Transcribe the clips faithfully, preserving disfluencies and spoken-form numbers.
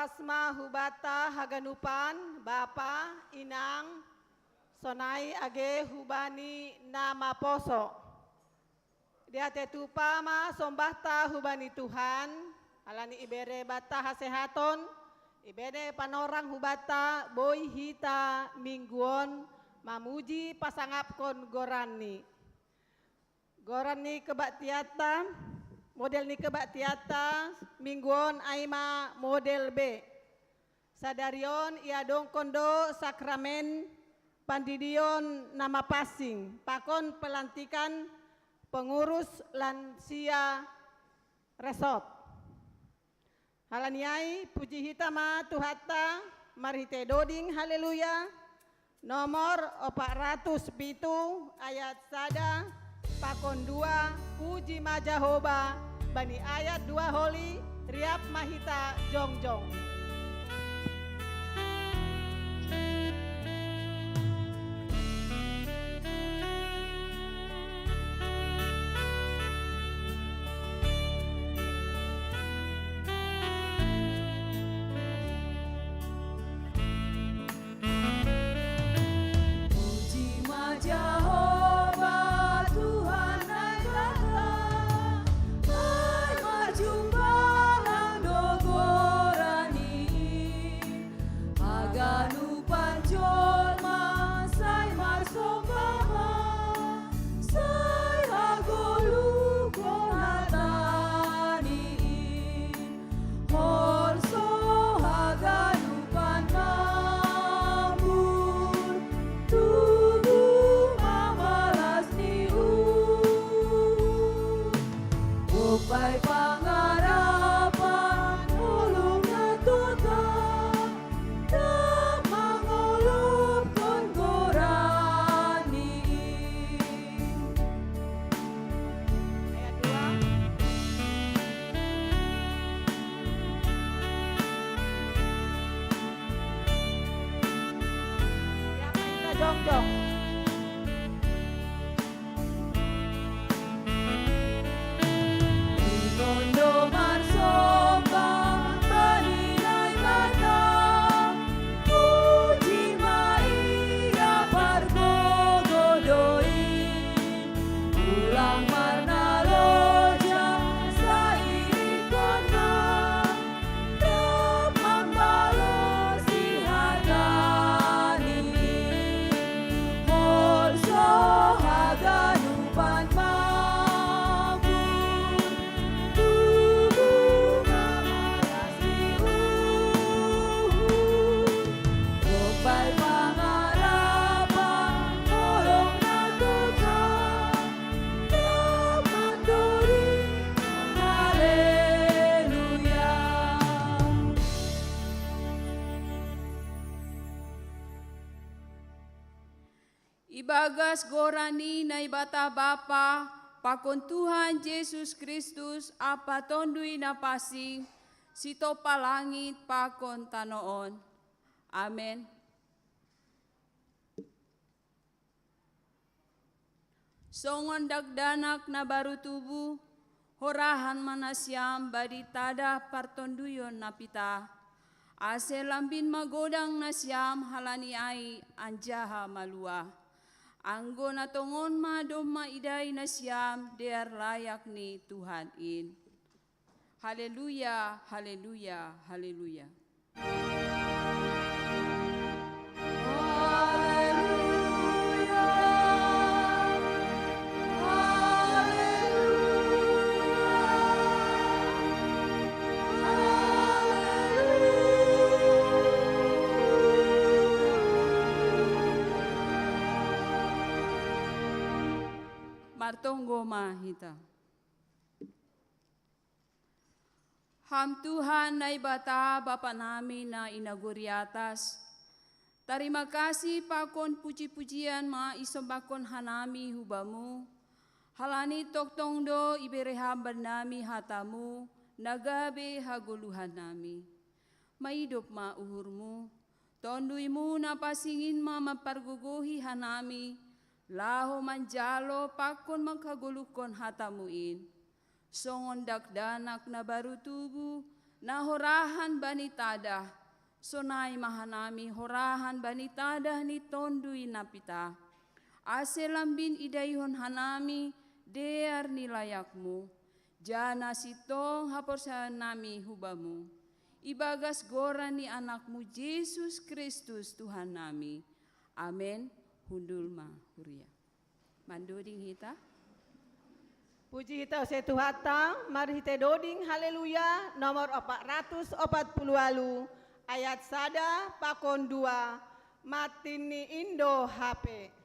Asma hubata haganupan, bapa, inang, sonai age hubani na maposo. Diate tupa ma sombahta hubani Tuhan, alani ibere bata hasehaton, ibere panorang hubata boi hita mingguon mamuji pasangapkon goranni. Goran ni kebaktianta, model ni kebaktianta mingguon ai ma model B. Sadarion iadongkon do sakramen pandidion na mapansing, pakon pelantikan pengurus lansia resort. Halani ai, puji hita ma Tuhanta, marhite doding haleluya, nomor opat ratus pitu ayat sada, pakon dua, puji ma Jahowa, bani ayat dua holi, riap ma hita jongjong. Ibagas goran ni Naibata Bapa, pakon Tuhan Jesus Kristus, ampa Tonduy Napansing, sitopa langit pakon tano on. Amen. Songon dakdanak na baru tubu, horahan ma nasiam bani tadah partonduyon na pitah, ase lambin ma godang nasiam halani ai anjaha maluah. Anggo na tongon ma domma idai nasiam dear layak ni Tuhan in. Haleluya, haleluya, haleluya. Martonggo ma hita. Ham Tuhan Naibata, Bapa nami na i nagori atas, tarima kasih pakon puji-pujian ma isombahkon hanami hu Bamu, halani tongtong do ibere Ham bannami hataMu, na gabe hagoluhan nami. Maidop ma uhurMu, Tonduy-Mu na pansing in ma mampargogohi hanami, laho manjalo pakon manghagoluhkon hataMu in. Songon dakdanak na baru tubu, na horahan bani tadah, sonai ma hanami horahan bani tadah ni Tonduy Napita. Ase lambin idaihon hanami dear ni layakmu, janah sintong haporsayaonnami hu Bamu. Ibagas goran ni AnakMu Jesus Kristus Tuhannami. Amen. Hundul ma huria. Mandoding hita. Puji hita use Tuhanta, marhite doding Haleluya nomor opat ratus opat puluh walu, ayat sada pakon dua, matin ni Indo Hape.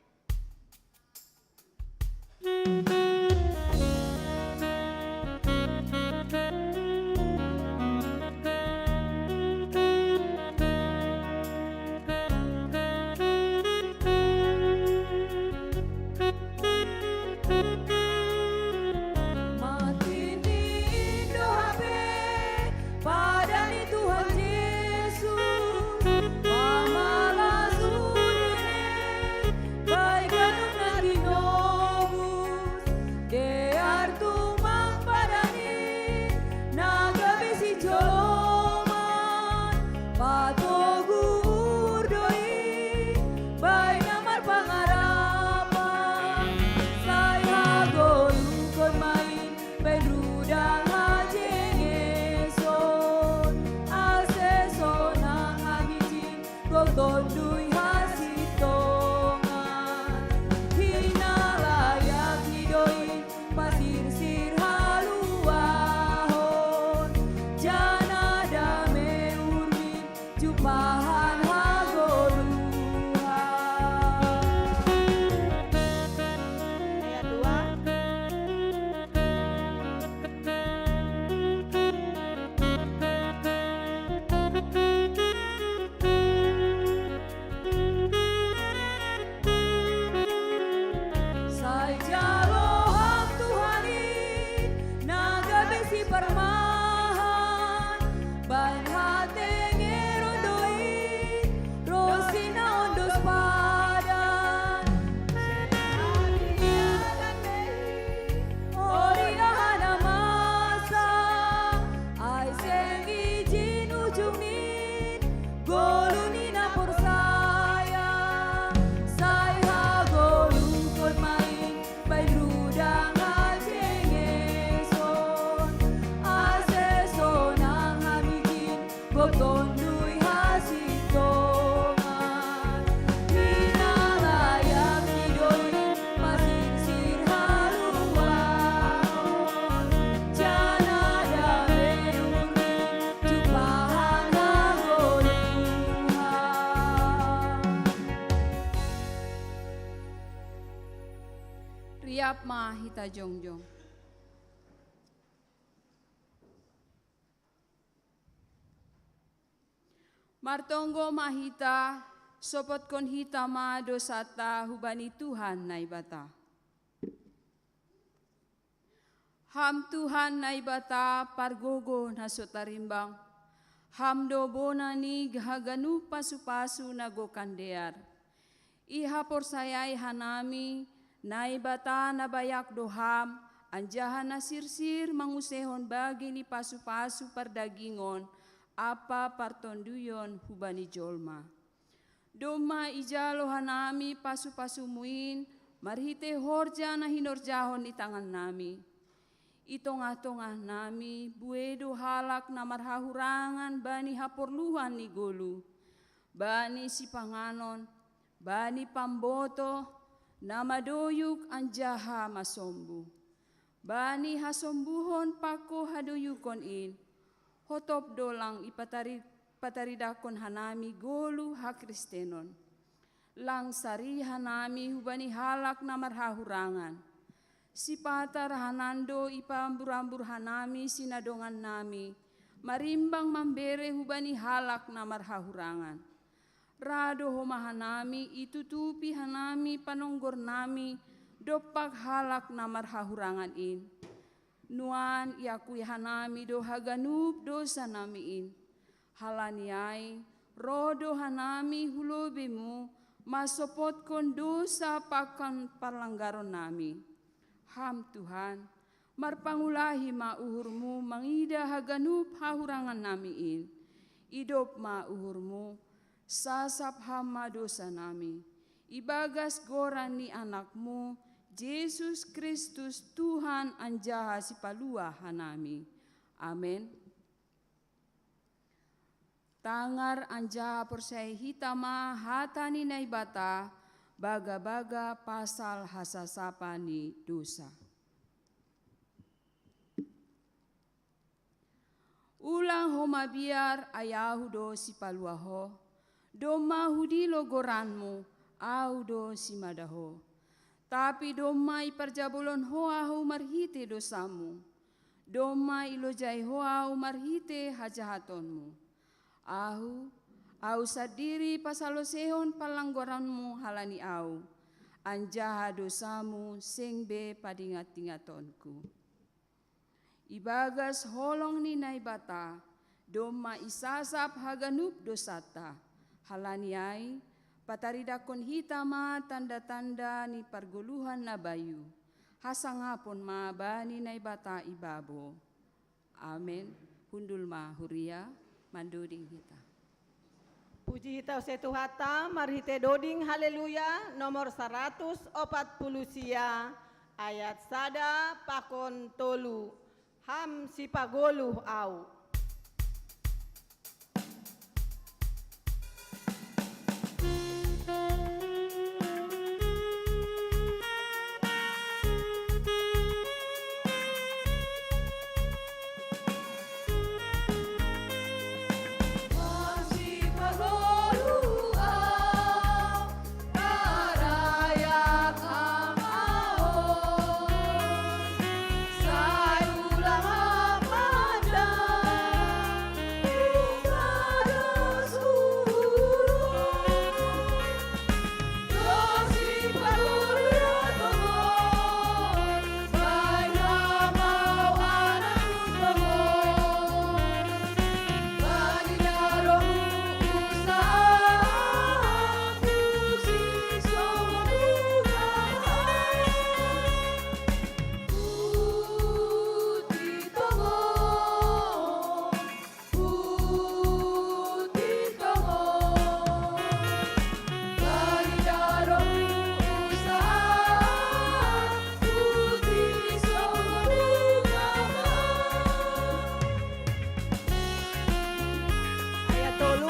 Riap ma hita jongjong. Martonggo ma hita, sopotkon hita ma dosanta hubani Tuhan Naibata. Ham Tuhan Naibata pargogoh na so tarimbang, Ham do bona ni haganup pasu-pasu na gokan dear. Ihaporsayai hanami, Naibata na bayak do Ham, anjaha na sirsir mangusehon bagei ni pasu-pasu pardagingon ampa partonduyon hubani jolma. Domma ijalo hanami pasu-pasumu in marhitei horja na hinorjahon ni tangannami. I tongah-tongahnami buei do halak na marhahurangan bani haporluan ni goluh, bani sipanganon, bani pambotoh, na madoyuk anjaha masombuh. Bani hasombuhon pakko hadoyukon in, hotop do lang ipatari-, pataridahkon hanami goluh hakristenon. Lang sari hanami hubani halak na marhahurangan. Sipata rahanan do ipambur-ambur hanami sinadongannami, marimbang mambere hubani halak na marhahurangan. Ra do homa hanami itutupi hanami panonggornami dompak halak na marhahurangan in. Nuan iakui hanami do haganup dosanami in. Halani ai, roh do hanami hu lobeimu, mansopotkon dosa pakon parlanggaronnami. Ham Tuhan, Marpangulahi ma uhurmu mangidah haganup hahurangan nami in. Idop ma uhurmu, sasap ham ma dosa nami. Ibagas goran ni Anakmu, Jesus Kristus, Tuhan anjaha Sipalua hanami. Amen. Tangar anjaha porsayai hita ma hata ni Naibata, bagabaga pasal hasasapa ni dosa. Ulang ho mabiar, ai Ahu do Sipalua ho, domma hudilo goranmu, Ahu do Simada ho. Tapi domma iparjabolon ho Ahu marhite dosamu, domma ilojai ho Ahu marhite hajahatonmu. Ahu, Ahu sandiri pasalosehon panlanggoranmu halani Ahu, anjaha dosamu seng be padingat-ingatonku. Ibagas holong ni Naibata, domma isasap haganup dosanta. Halani ai, pataridangkon hita ma tanda-tanda ni pargoluhan na bayu. Hasangapon ma bani Naibata ibabo. Amen. Hundul ma huria, mandoding hita. Puji hita use Tuhanta, marhite doding Haleluya nomor saratus opat puluh sia, ayat sada pakon tolu. Ham sipagoluh Ahu. Ayat tolu.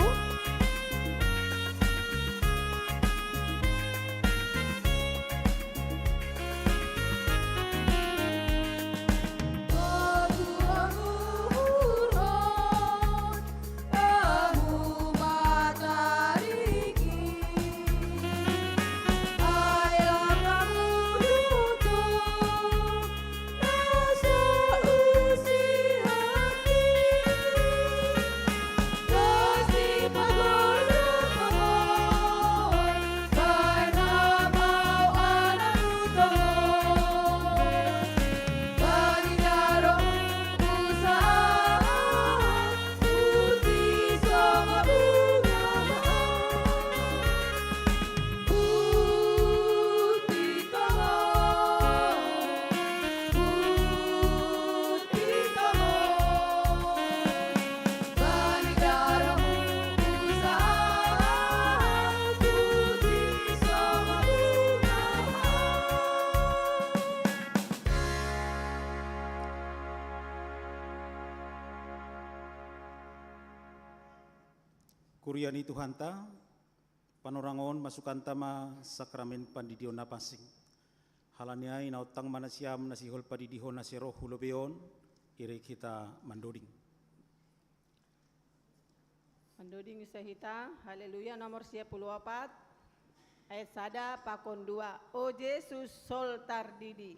Kuria ni Tuhanta, panorang on masukanta ma sakramen pandidion na pansing. Halani ai naontang ma nasiam na sihol padidihon na seroh hu lobei on, irik hita mandoding. Mandoding use hita, Haleluya nomor sia puluh opat, ayat sada pakon dua. O Jesus, sol tardidi.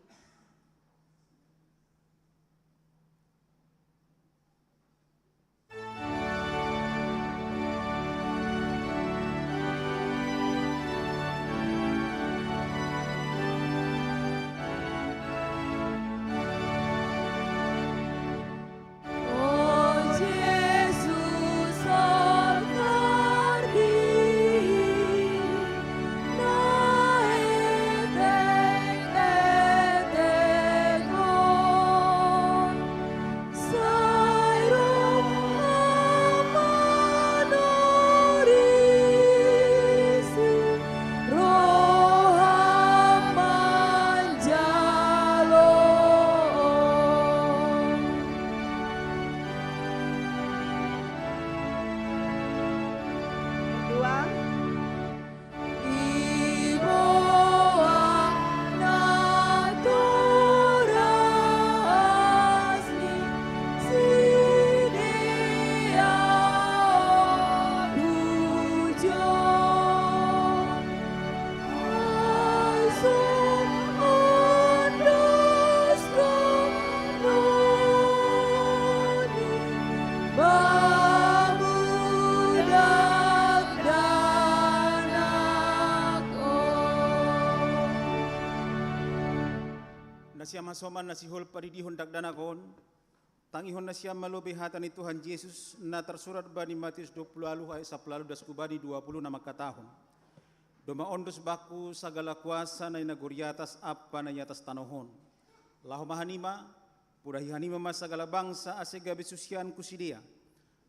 Siam hasoman na sihol padidihon dakdanak on, tangihon nasiam ma lobei hata ni Tuhan Jesus na tarsurat bani Matius dua puluh ualuh ayat sapuluh ualuh das hubani dua puluh na mangkatahon: Domma on do subangku sagala kuasa na i nagori atas ampa na i atas tanoh on. Laho ma hanima, pudahi hanima ma sagala bangsa ase gabe susianku sidea,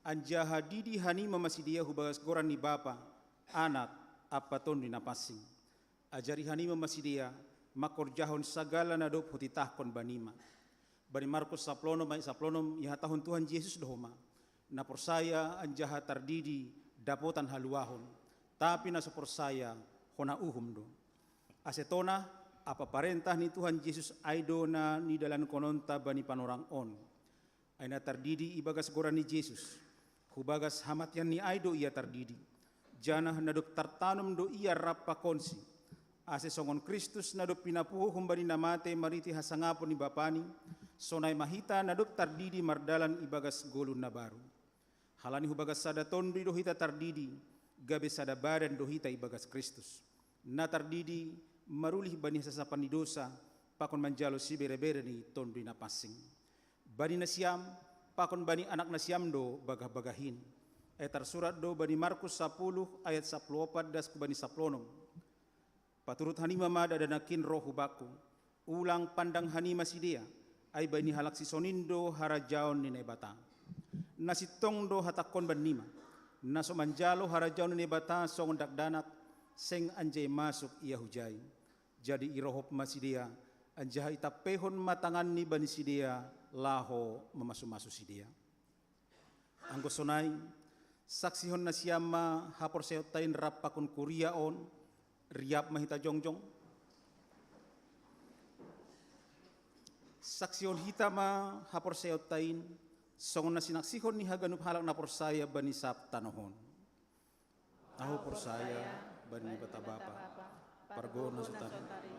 anjaha didi hanima ma sidea hubagas goran ni Bapa, Anak, ampa Tonduy Napansing. Ajari hanima ma sidea mangkorjahon sagala na dob hutitahkon banima. Bani Markus saplonom ayat saplonom ihatahon Tuhan Jesus do homa: Na porsaya anjaha tardidi dapotan haluahon, tapi na so porsaya hona uhum do. Ase tona, ampa parentah ni Tuhan Jesus ai do na nidalankononta bani panorang on. Ai na tardidi ibagas goran ni Jesus, hubagas hamatianni ai do ia tardidi, janah na dob tartanom do ia rap pakonsi, ase songon Kristus na dob pinapuho humbani na mate marhitei hasangapon ni Bapani, sonai ma hita na dob tardidi mardalan ibagas goluh na baru. Halani hubagas sada tonduy do hita tardidi, gabe sada badan do hita ibagas Kristus. Na tardidi marulih bani hasasapan ni dousa, pakon manjalo siberebere ni Tonduy Napansing. Bani nasiam, pakon bani anak nasiam do bagah-bagahin. Ai tarsurat do bani Markus sapuluh ayat sapuluh opat das hubani saplonom: Paturut hanima ma dakdanak in roh hubakku, ulang pandang hanima sidea, ai bani halak sisongon in do harajaon ni Naibata. Na sintong do hatangkon bannima: Na so manjalo harajaon ni Naibata songon dakdanak, seng anjai masuk ia hujai. Jadi irohop ma sidea, anjaha itampeihon ma tanganni bani sidea laho mamasu-masu sidea. Anggo sonai, saksihon nasiam ma haporsayaonta in rap pakon kuria on. Riap ma hita jongjong. Saksihon hita ma haporsayaonta in, songon na sinaksihon ni haganup halak na porsaya bani sab tanoh on. Ahu porsaya bani Naibata Bapa, pargogoh na so tarimbang,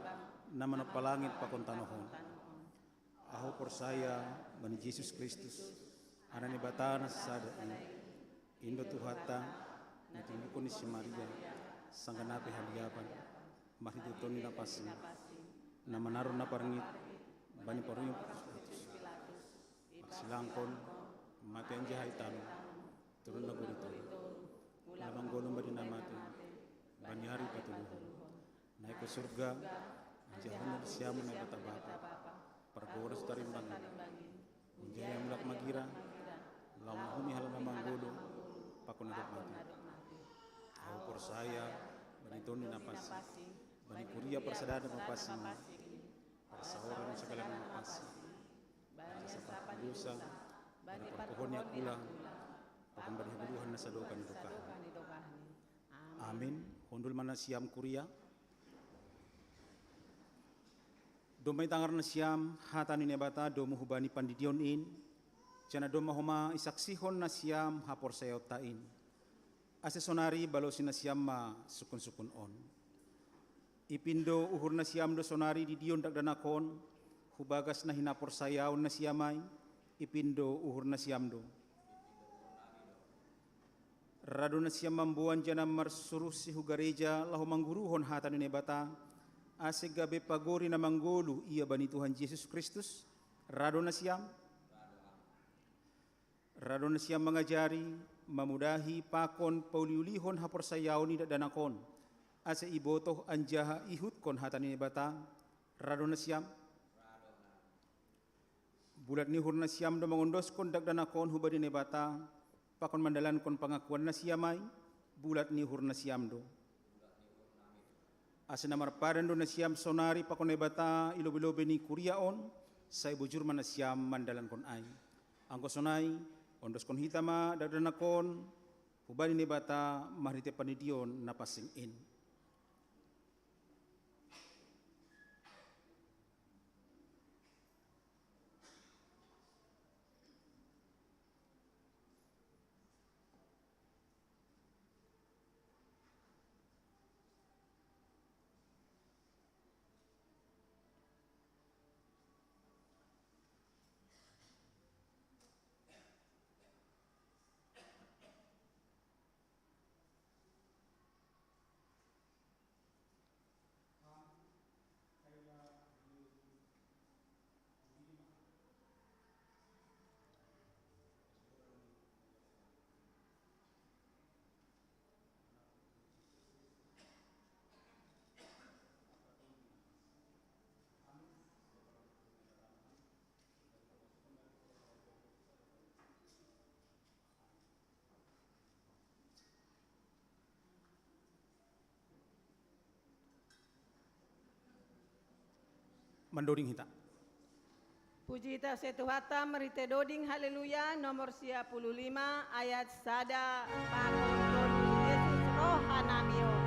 na manompa langit pakon tanoh on. Ahu porsaya bani Jesus Kristus, Anak ni Naibata na sasada i, in do Tuhanta, na tinadingkon ni si Maria, sanggah na pe haliapan, marhitei Tonduy Napansing, na manaron na parngit bani parunguan Pontius Pilatus, marsilangkon, mate anjaha itanom, turun nagori toruh, ula manggoluh bani na mate, bani ari patoluhon, naik hu surga, anjaha hundul siamun Naibata Bapa, pargogoh na so tarimbang i. Hunjai ia mulak magira, laho manguhumi halak na manggoluh pakon na dob mate. Ahu porsaya bani Tonduy Napansing, bani kuria parsadaan na pansing, parsaoran ni sagala na pansing, bani hasasapan ni dousa, bani pargogohon ni angkula, pakon bani hagoluhan na sadokah ni dokahni. Amin. Hundul ma nasiam kuria. Domma itangar nasiam hata ni Naibata domu hubani pandidion in, janah domma homa isaksihon nasiam haporsayaonta in. Ase sonari balosi nasiam ma sungkun-sungkun on. Ipindo uhur nasiam do sonari didion dakdanak on, hubagas na hinaporsayaon nasiam ai, ipindo uhur nasiam do. Ra do nasiam mamboan janah marsuruhsi hu gareja laho mangguruhon hata ni Naibata, ase gabe pagori na manggoluh ia bani Tuhan Jesus Kristus? Ra do nasiam? Ra do nasiam mangajari, mamudahi pakon pauliulihon haporsayaon ni dakdanak on, ase ibotoh anjaha iihuthon hata ni Naibata? Ra do nasiam? Bulat ni uhur nasiam do mangondoskon dakdanak on hubani Naibata, pakon mandalankon pangakuan nasiam ai? Bulat ni uhur nasiam do. Ase na marpadan do nasiam sonari pakon Naibata i lobei-lobei ni kuria on, sai bujur ma nasiam mandalankon ai. Anggo sonai, ondoskon hita ma dakdanak on hubani Naibata marhitei pandidion na pansing in. Mandoding hita. Puji taase Tuhanta, marhite doding Haleluya nomor sia puluh lima ayat sada, pakon Yesus rohanami on.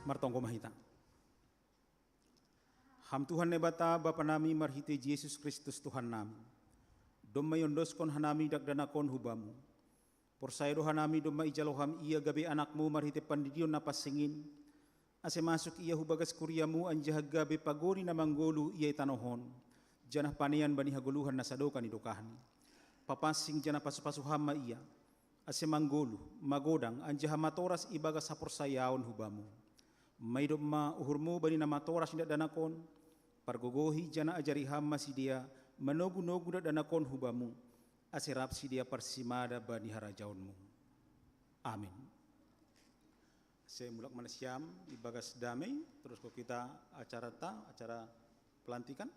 Martonggo ma hita. Ham Tuhan Naibata, Bapa nami, marhite Jesus Kristus Tuhan nami, domma iondoskon hanami dakdanak on hu Bamu. Porsaya do hanami domma ijalo Ham Ia gabe anakMu marhite pandidion na pansing in, ase masuk Ia hu bagas kuriaMu anjaha gabe pagori na manggoluh Ia i tanoh on, janah panean bani hagoluhan na sadokah ni dokahni. Papansing janah pasupasu Ham ma Ia, ase manggoluh, magodang anjaha matoras ibagas haporsayaon hu Bamu. Maidop ma uhurMu bani na matoras ni dakdanak on, pargogohi janah ajari Ham ma sidea manogunogu dakdanak on hu Bamu, ase rap sidea parsimada bani harajaonMu. Amin. Ase mulak ma nasiam ibagas damei, teruskon hita acaranta, acara pelantikan.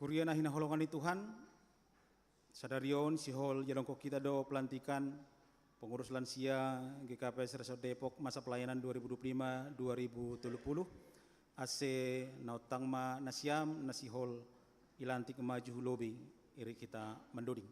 Kuria na hinaholongan ni Tuhan, sadari on sihol iadongkon hita do pelantikan pengurus lansia G K P S Resort Depok masa pelayanan dua ribu dua puluh lima dua ribu tolu puluh, ase naontang ma nasiam na sihol ilantik maju hu lobei, irik hita mandoding.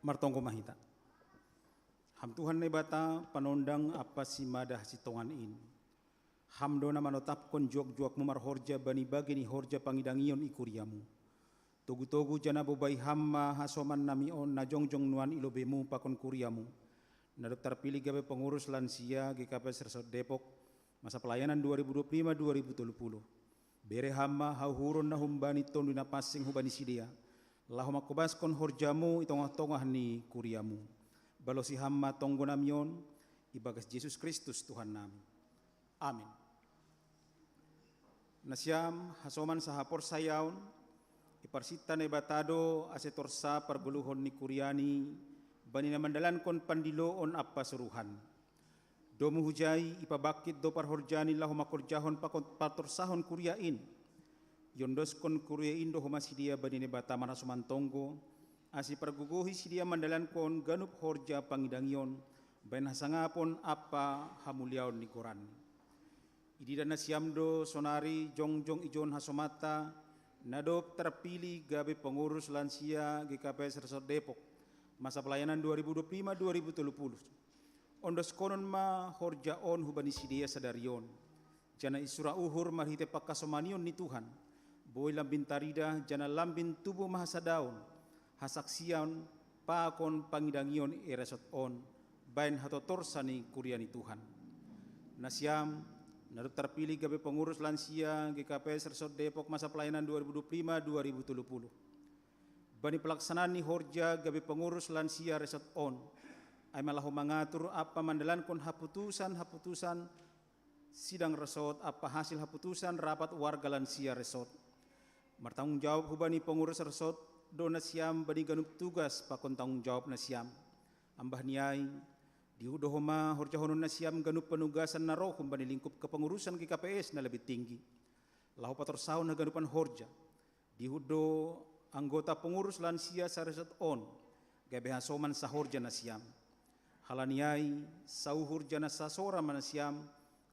Martonggo ma hita. Ham Tuhan Naibata, panondang ampa simada sitongan in. Ham do na manotapkon juak-juakmu marhorja bani bagi ni horja pangidangion i kuriamu. Togu-togu janah bobai ham ma hasoman nami on na jongjong nuan i lobeimu pakon kuriamu, na dob tarpilih gabe pengurus lansia G K P S Resort Depok, masa pelayanan dua ribu dua puluh lima dua ribu tolu puluh. Bere ham ma hauhuron na humbani Tonduy Napansing hubani sidea, laho mangkobaskon horjamu i tongah-tongah ni kuriamu. Balosi ham ma tonggo nami on, ibagas Jesus Kristus Tuhan nami. Amin. Nasiam, hasoman sahaporsayaon, iparsinta Naibata do ase torsa pargoluhon ni kuriani bani na mandalankon pandiloon ampa suruhan. Domu hujai ipabangkit do parhorjani laho mangkorjahon pakon-, patorsahon kuria in. Iondoskon kuria in do homa sidea bani Naibata marhasoman tonggo, ase pargogohi sidea mandalankon ganup horja pangidangion, bahen hasangapon ampa hamuliaon ni goranni. Ididah nasiam do sonari jongjong ijon hasomanta, na dob tarpilih gabe pengurus lansia G K P S Resort Depok, masa pelayanan dua ribu dua puluh lima dua ribu tolu puluh. Ondoskonon ma horja on hubani sidea sadari on, janah isura uhur marhitei pangkasomanion ni Tuhan, boi lambin taridah janah lambin tubu ma hasadaon, hasaksian pakon pangidangion i resort on, bahen hatotorsa ni kuria ni Tuhan. Nasiam, na dob tarpilih gabe pengurus lansia G K P S Resort Depok masa pelayanan dua ribu dua puluh lima dua ribu tolu puluh. Bani pelaksanaan ni horja gabe pengurus lansia resort on, ai ma laho mangatur ampa mandalankon haputusan-haputusan sidang resort ampa hasil haputusan rapat warga lansia resort. Martanggung jawab hubani pengurus resort do nasiam bani ganup tugas pakon tanggung jawab nasiam. Ambah ni ai, dihut do homa horjahonon nasiam ganup penugasan na roh humbani lingkup kepengurusan G K P S na lebih tinggi, laho patorsahon haganupan horja. Dihut do anggota pengurus lansia saresort on, gabe hasoman sahorja nasiam. Halani ai, sauhur janah sasora ma nasiam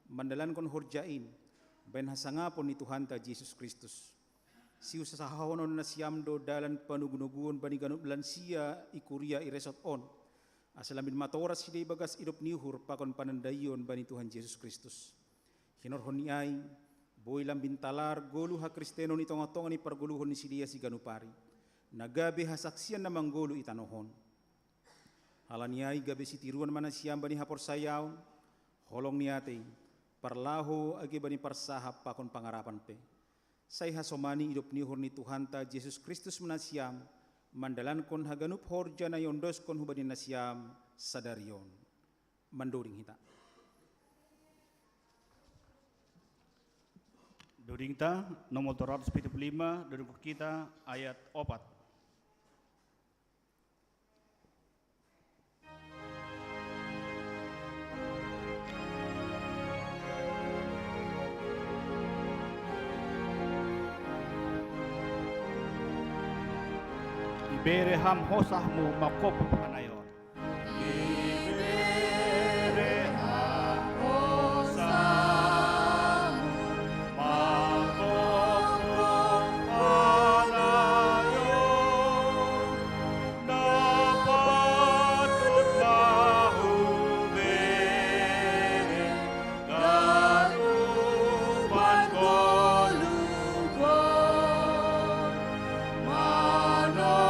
mandalankon horja in, bahen hasangapon ni Tuhanta Jesus Kristus. Siusahahonon nasiam do dalan panugu-nuguon bani ganup lansia i kuria i resort on, ase lambin matoras sidea ibagas idop ni uhur pakon panandaion bani Tuhan Jesus Kristus. Hinorhon ni ai, boi lambin talar goluh hakristenon i tongah-tongah ni pargoluhon ni sidea siganup ari, na gabe hasaksian na manggoluh i tanoh on. Halani ai gabe sitiruon ma nasiam bani haporsayaon, holong ni atei, parlaho age bani parsahap pakon pangarapan pe. Sai hasomani idop ni uhur ni Tuhanta Jesus Kristus ma nasiam, mandalankon haganup horja na iondoskon hubani nasiam sadari on. Mandoding hita. Dodingta nomor dua ratus pitu puluh lima, dodingkon hita ayat opat. Ibere ham hosahmu mangkopop hanayon. Ganupan goluhkon, manogu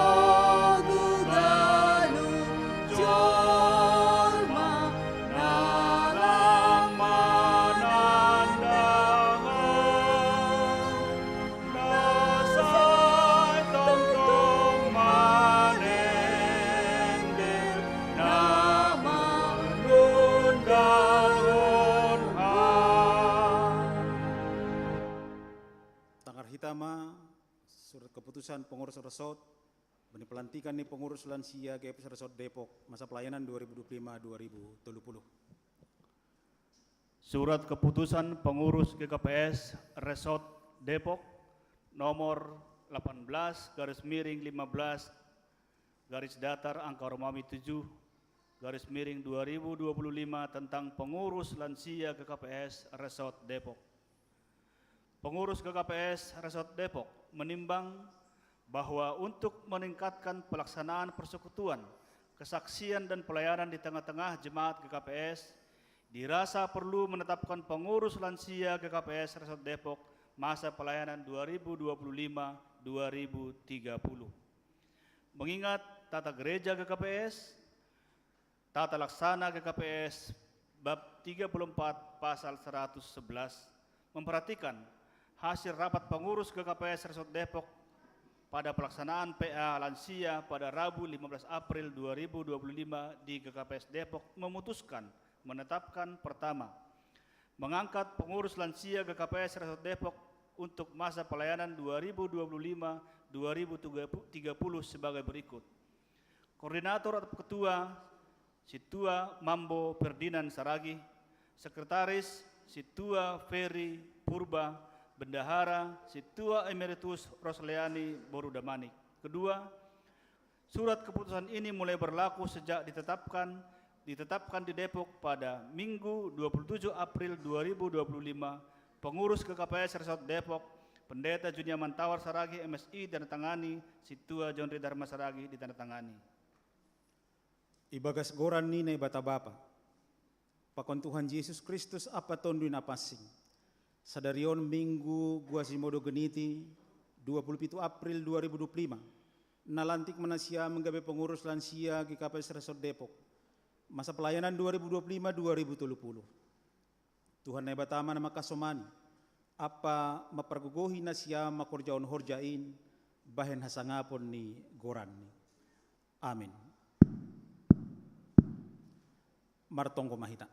ganup jolma na lang manandahon. Na sai tongtong manenggel na manundahon Ham. Tangar hita ma surat keputusan pengurus resort bani pelantikan ni pengurus lansia G K P S Resort Depok masa pelayanan dua ribu dua puluh lima dua ribu tolu puluh. Surat keputusan pengurus G K P S Resort Depok nomor delapan belas garis miring lima belas garis datar angka Romawi tujuh garis miring dua ribu dua puluh lima tentang pengurus lansia G K P S Resort Depok. Pengurus G K P S Resort Depok menimbang bahwa untuk meningkatkan pelaksanaan persekutuan kesaksian dan pelayanan di tengah-tengah jemaat G K P S, dirasa perlu menetapkan pengurus lansia G K P S Resort Depok masa pelayanan dua ribu dua puluh lima dua ribu tiga puluh. Mengingat tata gereja G K P S, tata laksana G K P S bab tiga puluh empat pasal seratus sebelas, memperhatikan hasil rapat pengurus G K P S Resort Depok pada pelaksanaan P A lansia pada Rabu lima belas April dua ribu dua puluh lima di G K P S Depok memutuskan menetapkan: pertama, mengangkat pengurus lansia G K P S Resort Depok untuk masa pelayanan dua ribu dua puluh lima dua ribu tiga puluh sebagai berikut: Koordinator atau ketua, Situa Mambo Ferdinand Saragih. Sekretaris, Situa Ferry Purba. Bendahara, Situa Emeritus Rosleani Borudamanik. Kedua, surat keputusan ini mulai berlaku sejak ditetapkan ditetapkan di Depok pada Minggu dua puluh tujuh April dua ribu dua puluh lima. Pengurus G K P S Resort Depok, Pendeta Junia Mantawar Saragih, M Si, ditandatangani. Situa John Ridharma Saragih, ditandatangani. Ibagas goran ni Naibata Bapa, pakon Tuhan Jesus Kristus Ampa Tonduy Napansing, sadari on Minggu Quasimodogeniti, dua puluh pitu April dua ribu dua puluh lima, nalantik ma nasiam gabe pengurus lansia G K P S Resort Depok, masa pelayanan dua ribu dua puluh lima dua ribu tolu puluh. Tuhan Naibata ma na mangkasomani, ampa mampargogohi nasiam mangkorjahon horja in bahen hasangapon ni goranni. Amin. Martonggo ma hita.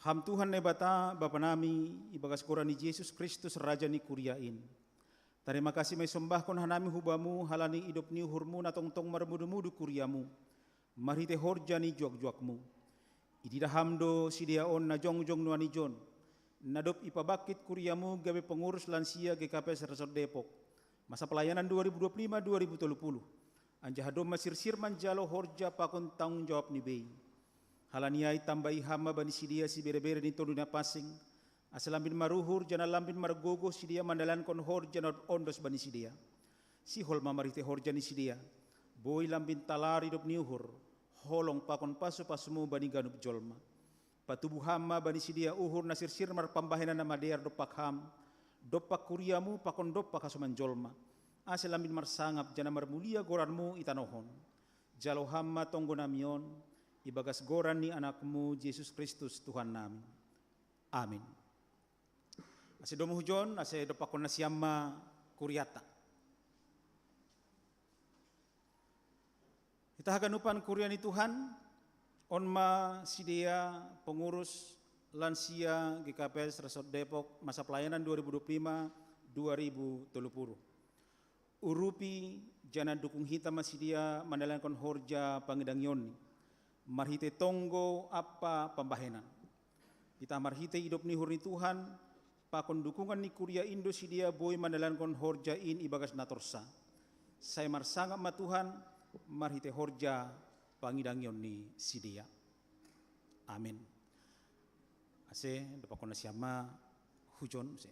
Ham Tuhan Naibata, Bapa nami, ibagas goran ni Jesus Kristus, Raja ni kuria in, tarima kasih ma isombahkon hanami hu Bamu halani idop ni uhurMu na tongtong marmudumudu kuriaMu marhitei horja ni juakjuakMu. Ididah Ham do sidea on na jongjong nuan ijon, na dob ipabangkit kuriaMu gabe pengurus lansia G K P S Resort Depok, masa pelayanan dua ribu dua puluh lima dua ribu tolu puluh, anjaha domma sirsir manjalo horja pakon tanggung jawab ni bei. Halani ai tambai Ham ma bani sidea siberebere ni Tonduy Napansing, ase lambin maruhur janah lambin margogoh sidea mandalankon horja na dob ondos bani sidea. Sihol ma marhitei horja ni sidea, boi lambin talar idop ni uhur, holong pakon pasupasuMu bani ganup jolma. Patubu Ham ma bani sidea uhur na sirsir marpambahenan na madear dompak Ham, dompak kuriaMu pakon dompak hasoman jolma, ase lambin marsangap janah marmulia goranMu i tanoh on. Jalo Ham ma tonggo nami on, ibagas goran ni AnakMu Jesus Kristus Tuhan nami. Amin. Ase domu hujon, ase dompakkon nasiam ma kurianta. Hita haganupan kuria ni Tuhan, on ma sidea pengurus lansia G K P S Resort Depok masa pelayanan dua ribu dua puluh lima dua ribu tolu puluh. Urupi janah dukung hita ma sidea mandalankon horja pangidangionNi, marhitei tonggo ampa pambahenan. Hita marhitei idop ni uhur ni Tuhan, pakon dukungan ni kuria in do sidea boi mandalankon horja in ibagas na torsa. Sai marsangap ma Tuhan, marhitei horja pangidangion ni sidea. Amin. Ase, dompakkon nasiam ma hujon muse.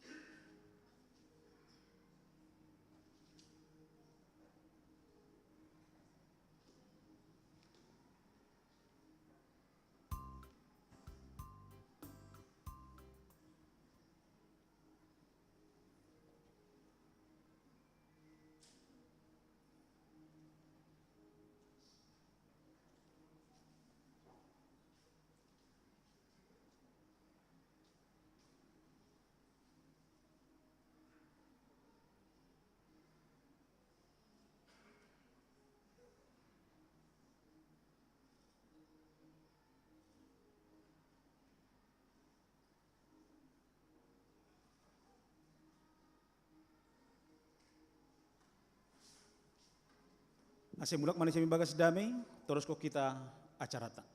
Ase mulak ma nasiam ibagas damei, toroskon hita acaranta.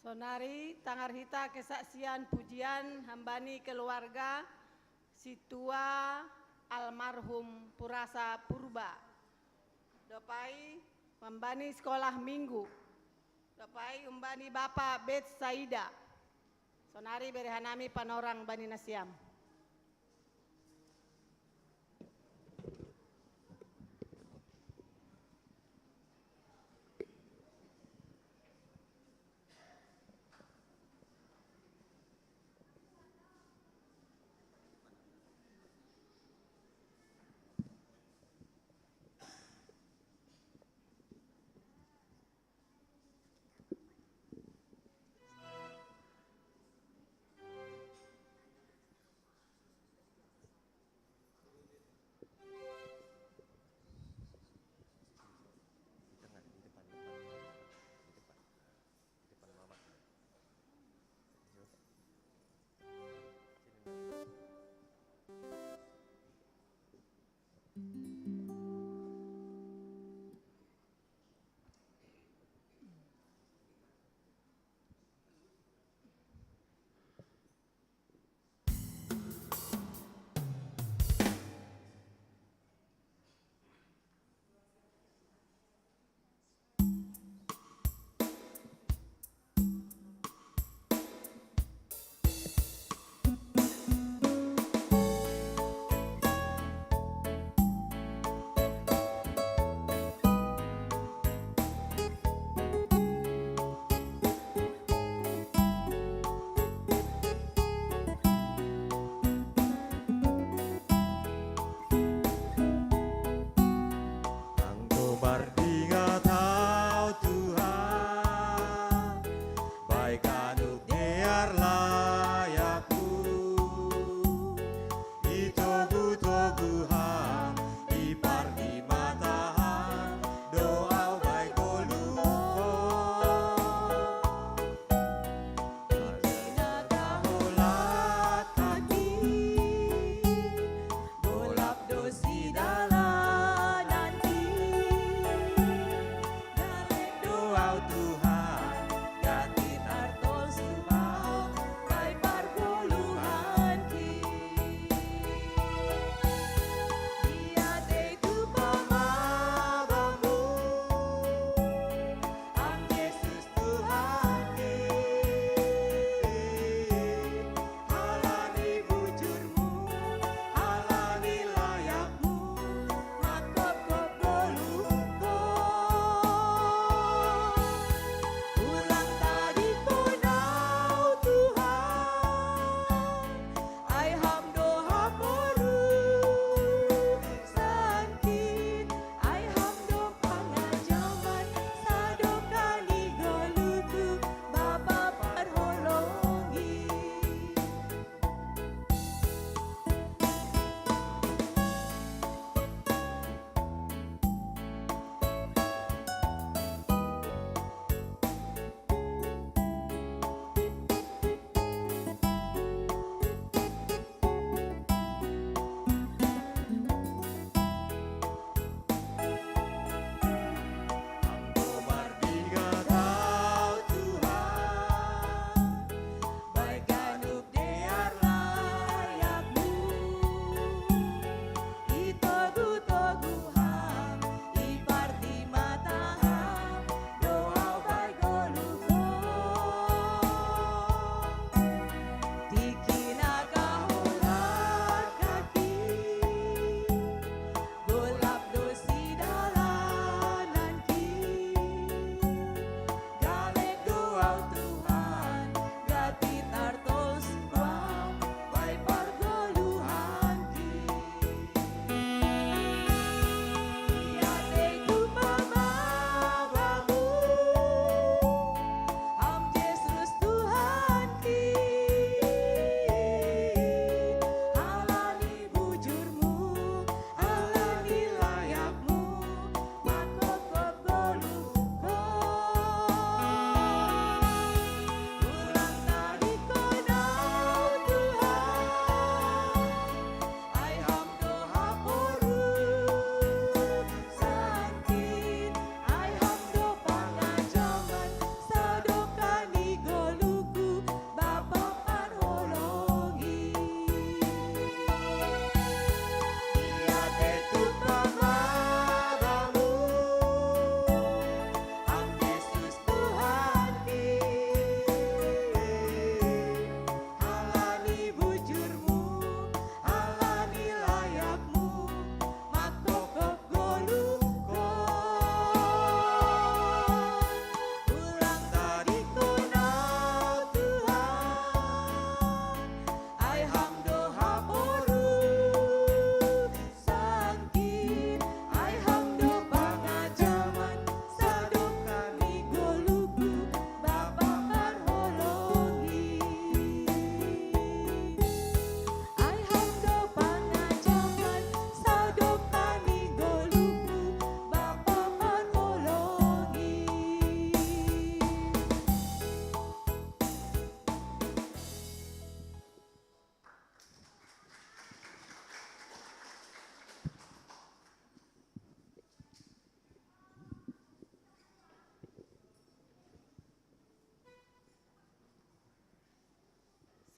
Sonari tangar hita kesaksian pujian hambani keluarga situa almarhum Purasa Purba. Dopai hambani sekolah minggu. Dopai hambani Bapa Betsaida. Sonari bere hanami panorang bani nasiam.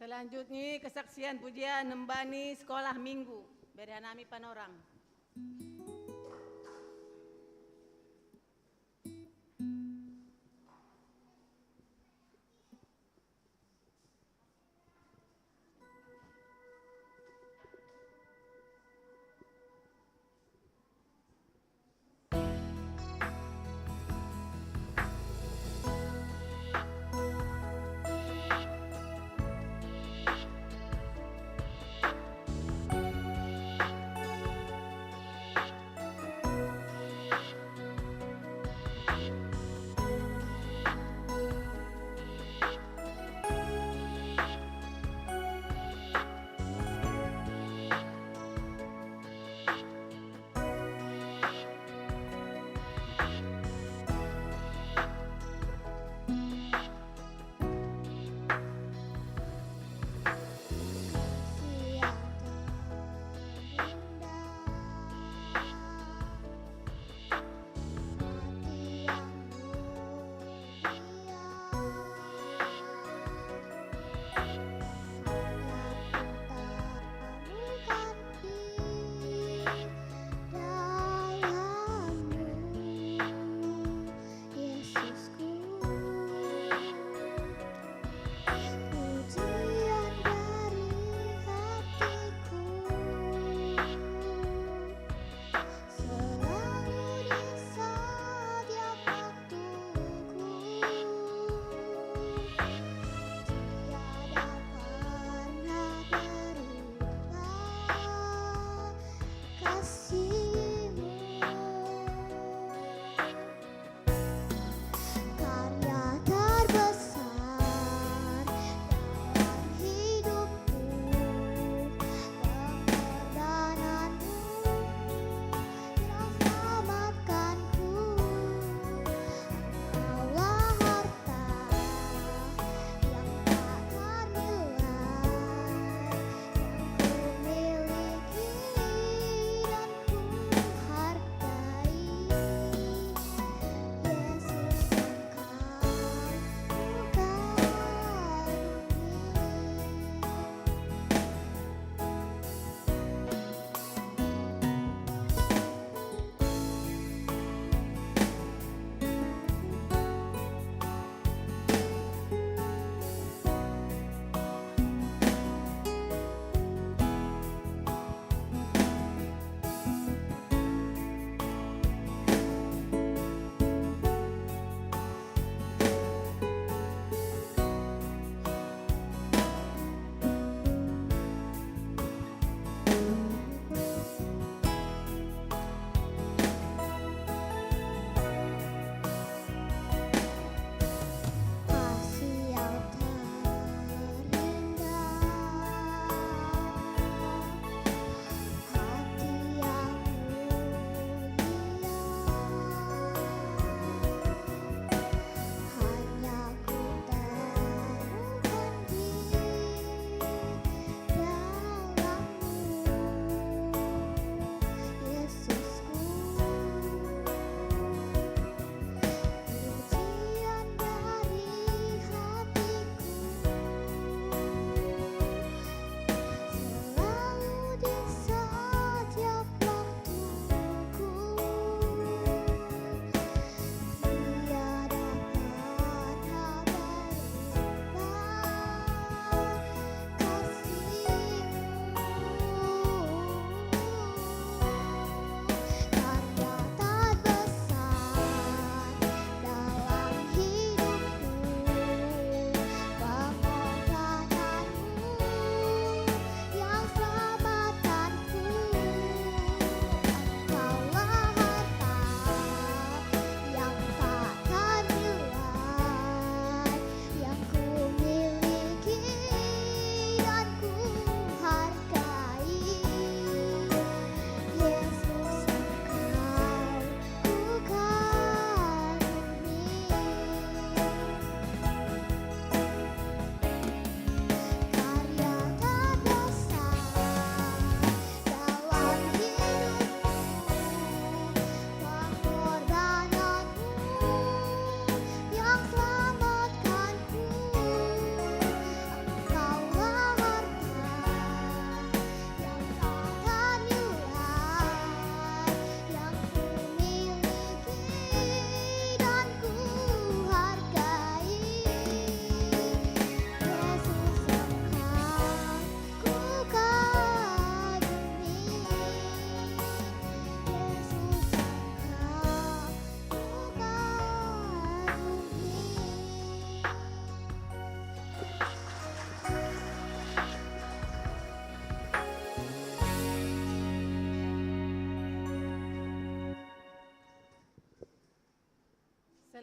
Selanjutnya kesaksian pujian nembani sekolah minggu. Beri nami panorang.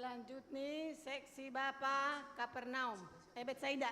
Selanjutnya seksi Bapak Kapernaum. Eh, Betsaida.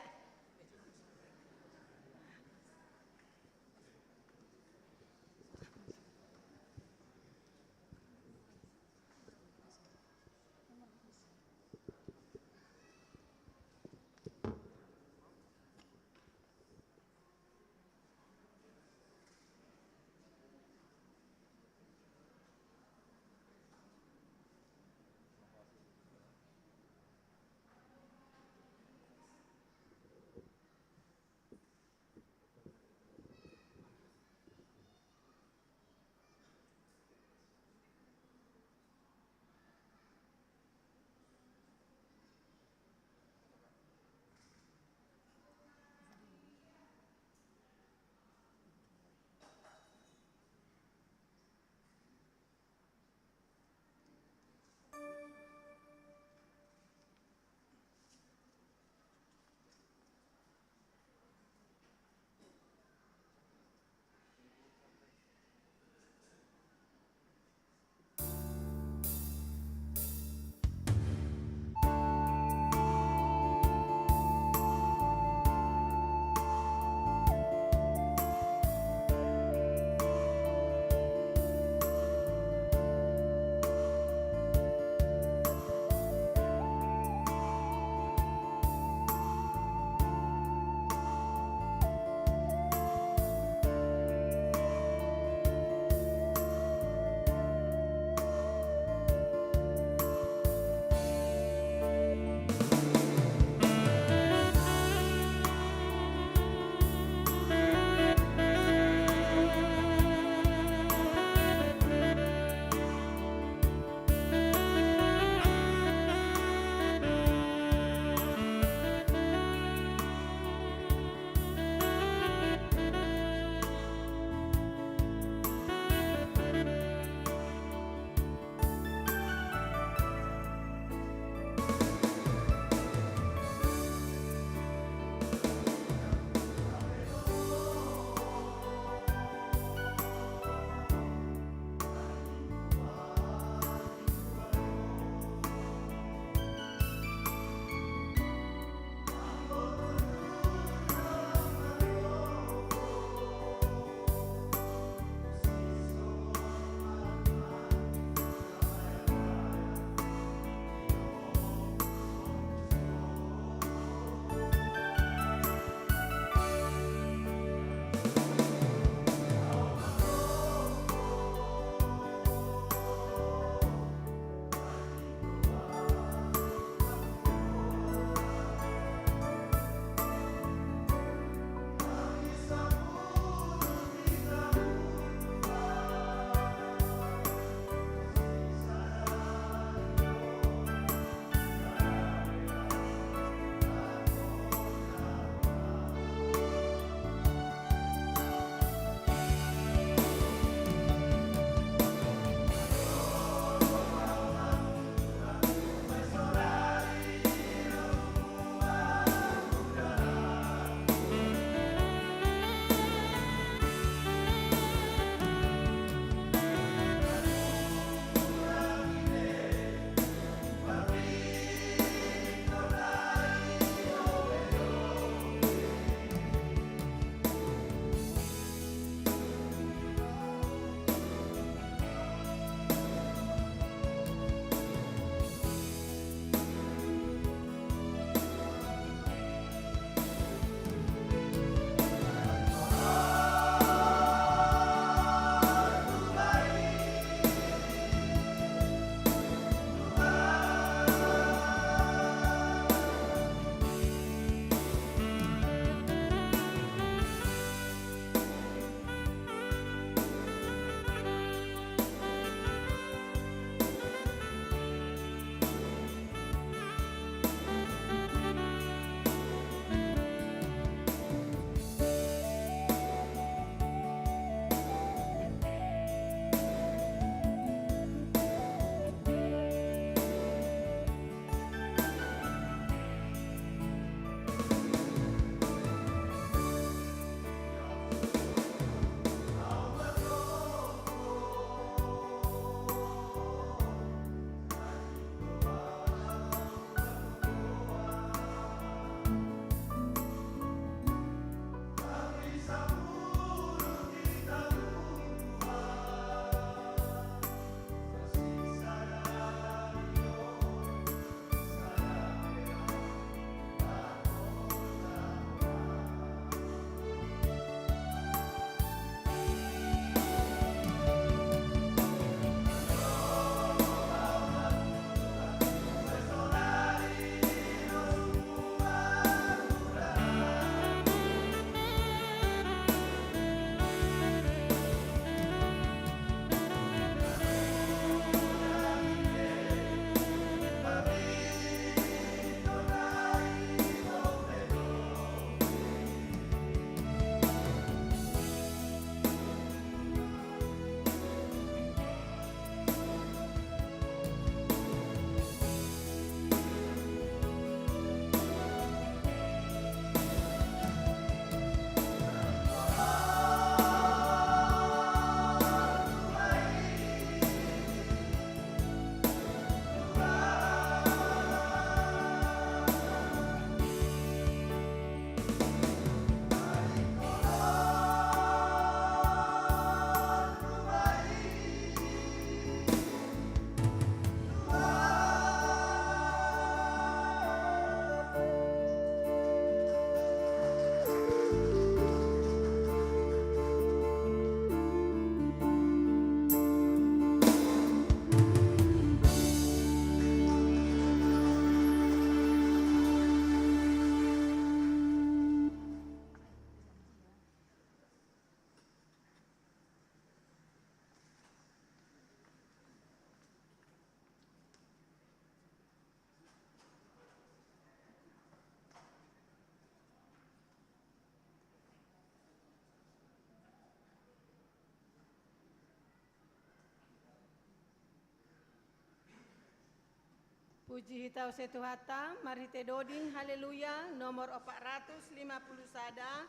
Puji hita use Tuhanta, mari hita doding Haleluya nomor opat ratus lima puluh sada,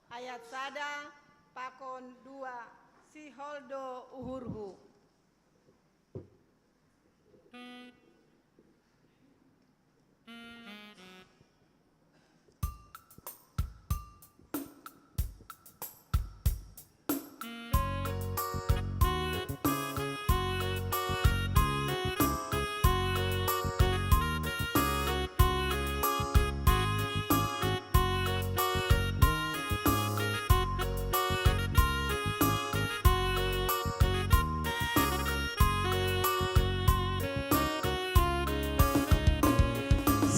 ayat sada pakon dua, Sihol do Uhurhu.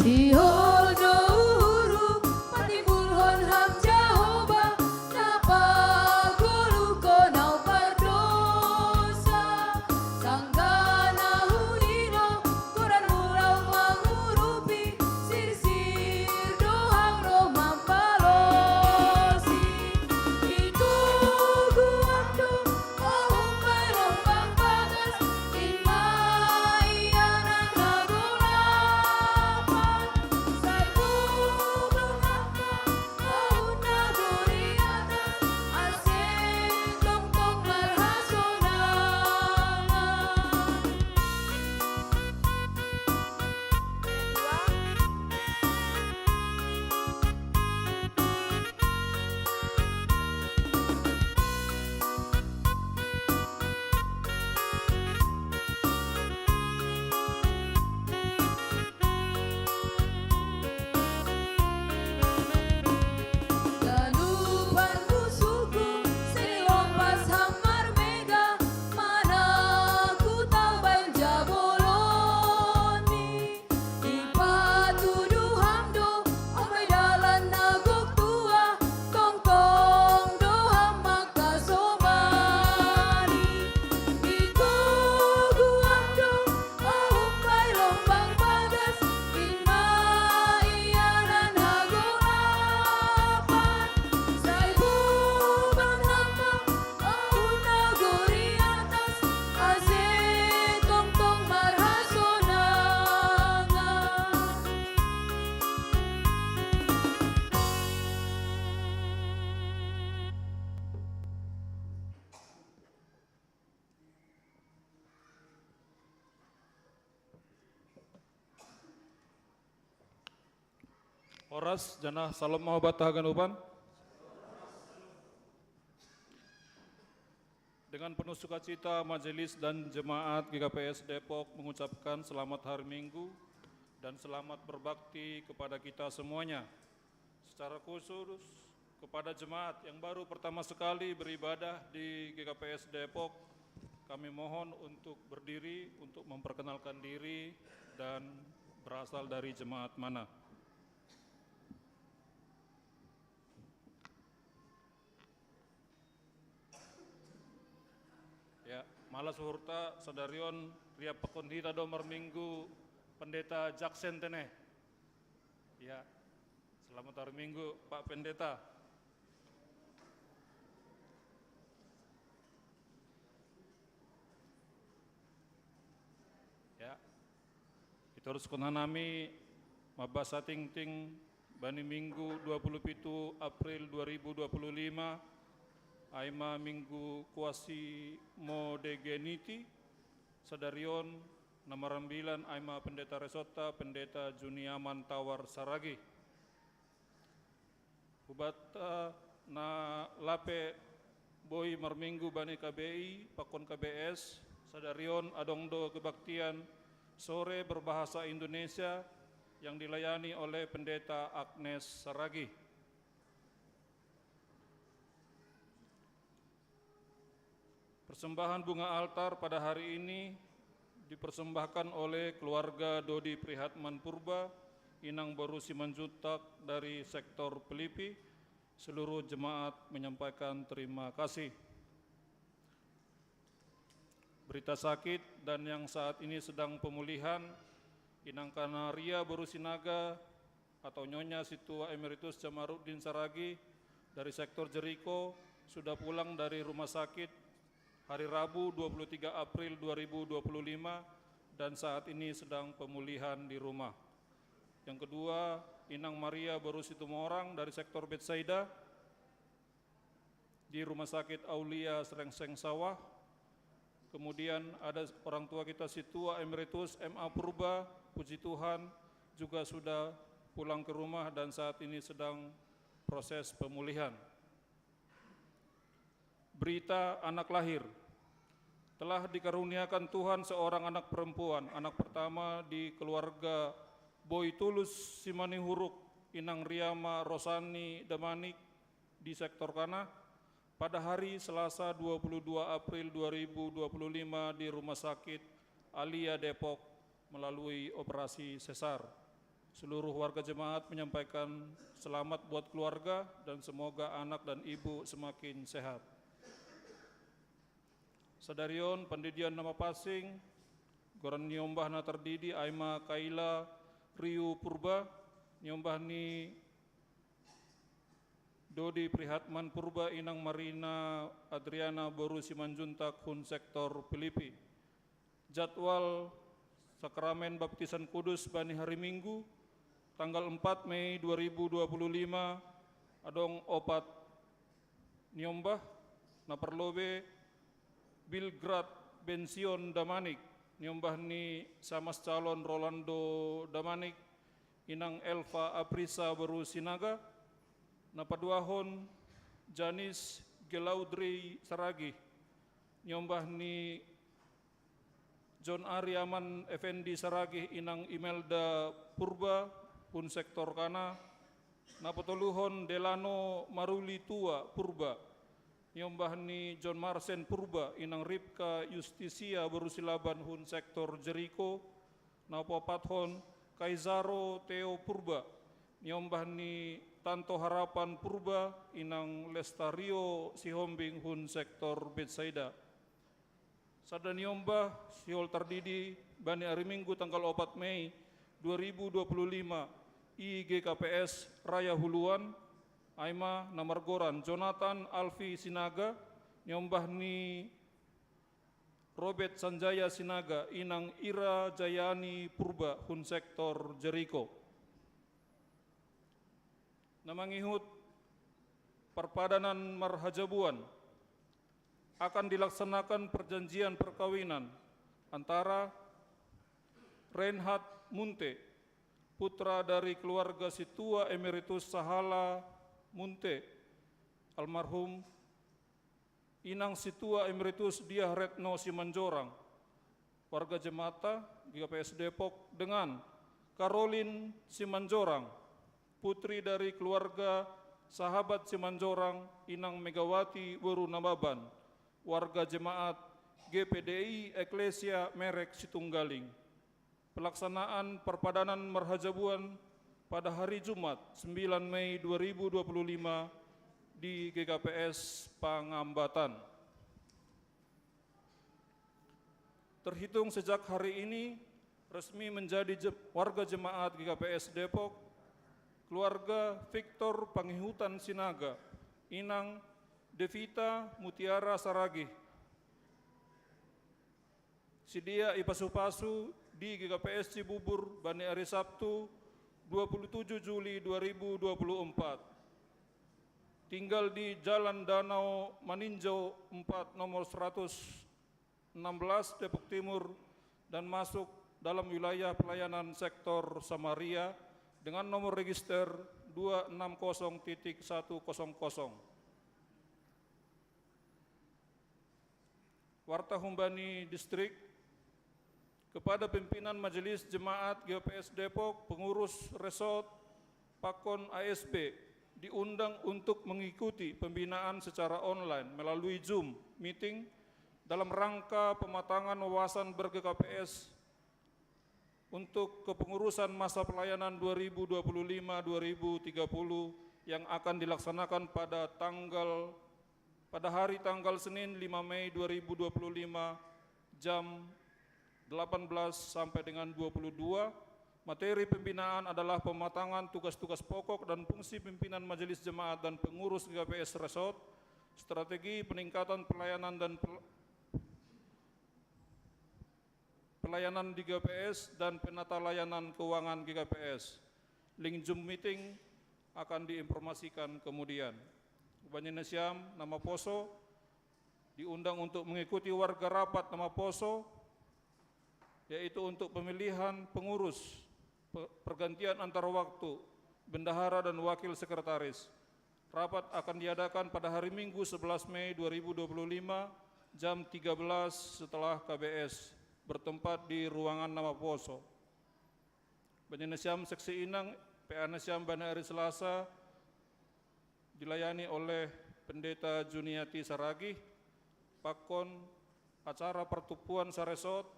Sihol do Uhurhu, patimbulhon Ham Jahowa, na pagoluhon au pardosa. Sanggah na hudilo, goran-Mu ro mangurupi, sirsir do Ham ro mambalosi. Itogu Ham do uhum bai lombang bagas, in ma ianan hagolapan. Sai buban Ham ma uhum nagori atas, ase tongtong marhasonangan. Ganup parmusuhku, sai lompas Ham marmegah, manang huta baen jabolonmi. Ipatudu Ham do, Om, bai dalan na gok tuah, tongtong do Ham mangkasomani. Itogu Ham do uhum bai lombang bagas, in ma ianan hagolapan. Sai buban Ham ma uhum nagori atas, ase tongtong marhasonangan. Horas, janah salom ma hubanta haganupan. Dengan penuh sukacita, Majelis dan Jemaat G K P S Depok mengucapkan selamat Hari Minggu dan selamat berbakti kepada kita semuanya. Secara khusus, kepada jemaat yang baru pertama sekali beribadah di G K P S Depok, kami mohon untuk berdiri untuk memperkenalkan diri dan berasal dari jemaat mana. Ya, malas uhurta, sadari on riap pakon hita do marminggu Pendeta Jaksen tene. Ya, selamat hari Minggu, Pak Pendeta. Ya, itoruskon hanami mambasa tingting bani Minggu dua puluh pitu April dua ribu dua puluh lima, ai ma Minggu Quasimodogeniti, sadari on na marambilan ai ma pendeta resonta, Pendeta Juniaman Tawar Saragi. Hubanta na lape boi marminggu bani K B I pakon K B S, sadari on adong do kebaktian sore berbahasa Indonesia yang dilayani oleh Pendeta Agnes Saragi. Persembahan bunga altar pada hari ini dipersembahkan oleh keluarga Dodi Prihatman Purba, Inang Boru Simanjuntak dari sektor Pelipi. Seluruh jemaat menyampaikan terima kasih. Berita sakit dan yang saat ini sedang pemulihan, Inang Kanaria Boru Sinaga, atau Nyonya Situa Emeritus Jamaruddin Saragi dari sektor Jeriko, sudah pulang dari rumah sakit hari Rabu dua puluh tiga April dua ribu dua puluh lima dan saat ini sedang pemulihan di rumah. Yang kedua, Inang Maria Boru Situmorang dari sektor Betsaida di Rumah Sakit Aulia Serengseng Sawah. Kemudian ada orang tua kita Situa Emeritus M A Purba, puji Tuhan, juga sudah pulang ke rumah dan saat ini sedang proses pemulihan. Berita anak lahir. Telah dikaruniakan Tuhan seorang anak perempuan, anak pertama di keluarga Boy Tulus Simanihuruk, Inang Riama Rosani Damanik di sektor Kana, pada hari Selasa dua puluh dua April dua ribu dua puluh lima di Rumah Sakit Alia Depok melalui operasi sesar. Seluruh warga jemaat menyampaikan selamat buat keluarga dan semoga anak dan ibu semakin sehat. Sadarion pandidian nama passing, goran niombah na tardidi Aima Kaila Riu Purba, niombah ni Dodi Prihatman Purba, Inang Marina Adriana Boru Simanjuntak hun sektor Pilipi. Jadwal sakramen baptisan kudus bani hari Minggu, tanggal empat Mei dua ribu dua puluh lima, adong opat niombah, na parlobe Bilgrad Bension Damanik, niombah ni Samas Calon Rolando Damanik, Inang Elva Aprisa Boru Sinaga, na paduahon Janis Gelaudrei Saragih, niombah ni John Ariaman Effendi Saragih, Inang Imelda Purba, hun sektor Kana, na patoluhon Delano Maruli Tua Purba, niombah ni John Marsen Purba, Inang Ripka Justisia Boru Silaban, hun sektor Jeriko, na paopathon Kaisaro Teo Purba, niombah ni Tanto Harapan Purba, Inang Lestario Sihombing, hun sektor Betsaida. Sada niombah sihol tardidi bani ari Minggu tanggal opat Mei dua ribu dua puluh lima i G K P S Raya Huluan, Aima na margoran Jonathan Alfi Sinaga, niombah ni Robert Sanjaya Sinaga, Inang Ira Jayani Purba, hun sektor Jeriko. Na mangihut parpadanan marhajabuan akan dilaksanakan perjanjian perkawinan antara Reinhard Munte, putra dari keluarga Situa Emeritus Sahala Munte, almarhum, Inang Situa Emeritus Diah Retno Simanjorang, warga jemaat G K P S Depok, dengan Karolin Simanjorang, putri dari keluarga Sahabat Simanjorang, Inang Megawati Boru Nababan, warga jemaat G P D I Eklesia Merek Situnggaling. Pelaksanaan parpadanan marhajabuan pada hari Jumat, sembilan Mei dua ribu dua puluh lima, di G K P S Pangambatan. Terhitung sejak hari ini, resmi menjadi je-, warga jemaat G K P S Depok, keluarga Victor Pangihutan Sinaga, Inang Devita Mutiara Saragih, sidia ipasu-pasu di G K P S Cibubur bani ari Sabtu, dua puluh tujuh Juli dua ribu dua puluh empat. Tinggal di Jalan Danau Maninjau empat, nomor seratus enam belas, Depok Timur, dan masuk dalam wilayah pelayanan sektor Samaria dengan nomor register dua enam kosong titik satu kosong kosong. Warta humbani distrik, kepada pimpinan Majelis Jemaat G P S Depok, pengurus resort, pakon A S B, diundang untuk mengikuti pembinaan secara online melalui Zoom meeting dalam rangka pematangan wawasan ber-G K P S untuk kepengurusan masa pelayanan dua ribu dua puluh lima dua ribu tiga puluh yang akan dilaksanakan pada tanggal, pada hari tanggal Senin, lima Mei dua ribu dua puluh lima, jam delapan belas sampai dengan dua puluh dua. Materi pembinaan adalah pematangan tugas-tugas pokok dan fungsi pimpinan Majelis Jemaat dan pengurus G K P S Resort, strategi peningkatan pelayanan dan pel-, layanan di G K P S dan penata layanan keuangan G K P S. Link Zoom meeting akan diinformasikan kemudian. Ubanjinasiam nama poso diundang untuk mengikuti warga rapat nama poso, yaitu untuk pemilihan pengurus, pe-, pergantian antar waktu, bendahara dan wakil sekretaris. Rapat akan diadakan pada hari Minggu sebelas Mei dua ribu dua puluh lima jam tiga belas setelah K B S, bertempat di ruangan nama poso. Ubanjinasiam seksi inang, P A nasiam bani hari Selasa, dilayani oleh Pendeta Juniati Saragih, pakon acara pertupuan saresort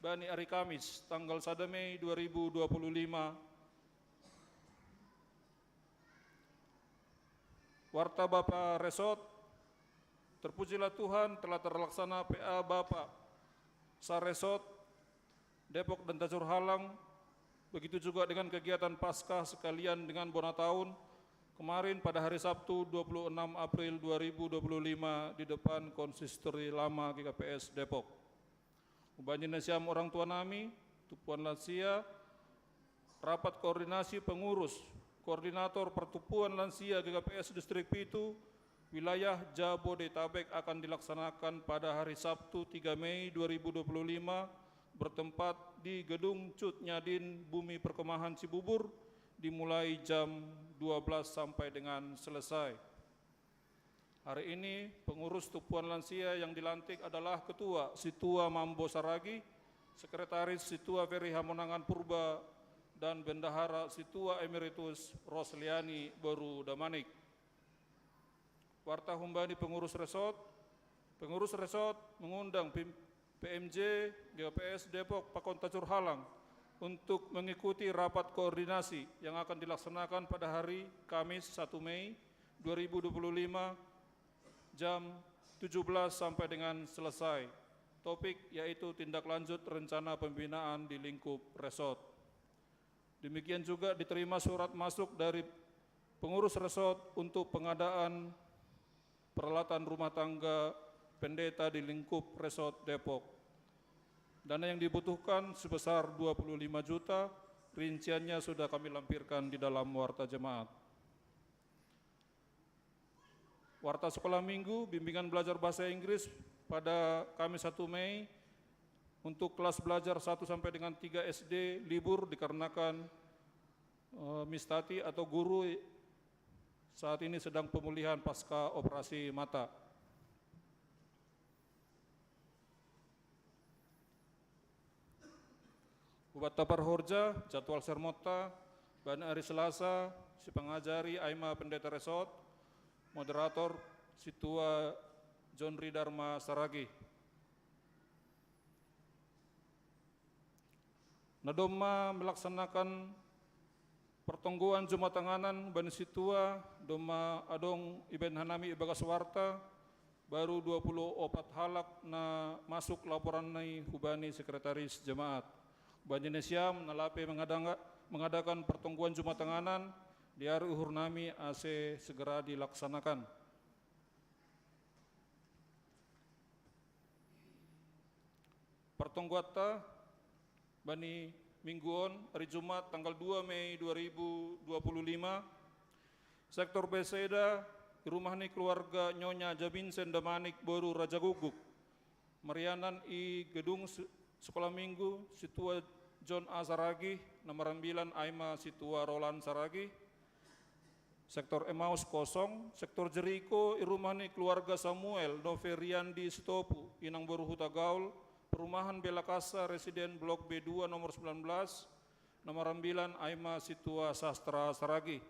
bani hari Kamis tanggal sada Mei dua ribu dua puluh lima. Warta Bapa Resort, terpujilah Tuhan telah terlaksana P A Bapa Saresort Depok dan Tajur Halang, begitu juga dengan kegiatan Paskah sekalian dengan Bona Tahun kemarin pada hari Sabtu dua puluh enam April dua ribu dua puluh lima di depan Konsistori Lama G K P S Depok. Ubanjinasiam orang tua nami, tupuan lansia, rapat koordinasi pengurus, koordinator pertupuan lansia G K P S Distrik Pitu, wilayah Jabodetabek akan dilaksanakan pada hari Sabtu tiga Mei dua ribu dua puluh lima, bertempat di Gedung Cut Nyadin Bumi Perkemahan Cibubur, dimulai jam dua belas sampai dengan selesai. Hari ini, pengurus tupuan lansia yang dilantik adalah Ketua Situa Mambo Saragih, Sekretaris Situa Ferry Hamonangan Purba, dan Bendahara Situa Emeritus Rosliani Boru Damanik. Warta humbani pengurus resort. Pengurus resort mengundang pim-, P M J G K P S Depok Pakon Tajur Halang untuk mengikuti rapat koordinasi yang akan dilaksanakan pada hari Kamis satu Mei dua ribu dua puluh lima jam tujuh belas sampai dengan selesai. Topik yaitu tindak lanjut rencana pembinaan di lingkup resort. Demikian juga diterima surat masuk dari pengurus resort untuk pengadaan peralatan rumah tangga pendeta di lingkup Resort Depok. Dana yang dibutuhkan sebesar dua puluh lima juta, rinciannya sudah kami lampirkan di dalam warta jemaat. Warta sekolah minggu, bimbingan belajar bahasa Inggris pada Kamis satu Mei untuk kelas belajar satu sampai dengan tiga S D libur dikarenakan, eh, Miss Tati atau guru saat ini sedang pemulihan pasca operasi mata. Ubat tapar horja, jadwal sermonta, bani hari Selasa, sipangajari Aima Pendeta Resort, moderator Situa John Ridarma Saragih. Na domma melaksanakan pertonggoan Jumatanganan bani Situa, domma adong ibaen hanami ibagas warta, baru dua puluh opat halak na masuk laporan nai hubani sekretaris jemaat. Ubanjinasiam na lape mengadakan pertonggoan Jumatanganan, diari uhur nami ase segera dilaksanakan. Pertonggoanta bani minggu on, hari Jumat tanggal dua Mei dua ribu dua puluh lima, sektor Bethsaida, i rumah ni keluarga Nyonya Jabinsen Damanik boru Raja Guguk, marianan i gedung se-, sekolah minggu Situa John A Saragih, na marambilan Aima Situa Roland Saragih. Sektor Emmaus kosong, sektor Jeriko, i rumah ni keluarga Samuel Noveriandi Sitopu, inang boru Hutagaul, perumahan Belakasa, residen Blok B dua nomor sembilan belas, na marambilan Aima Situa Sastra Saragih.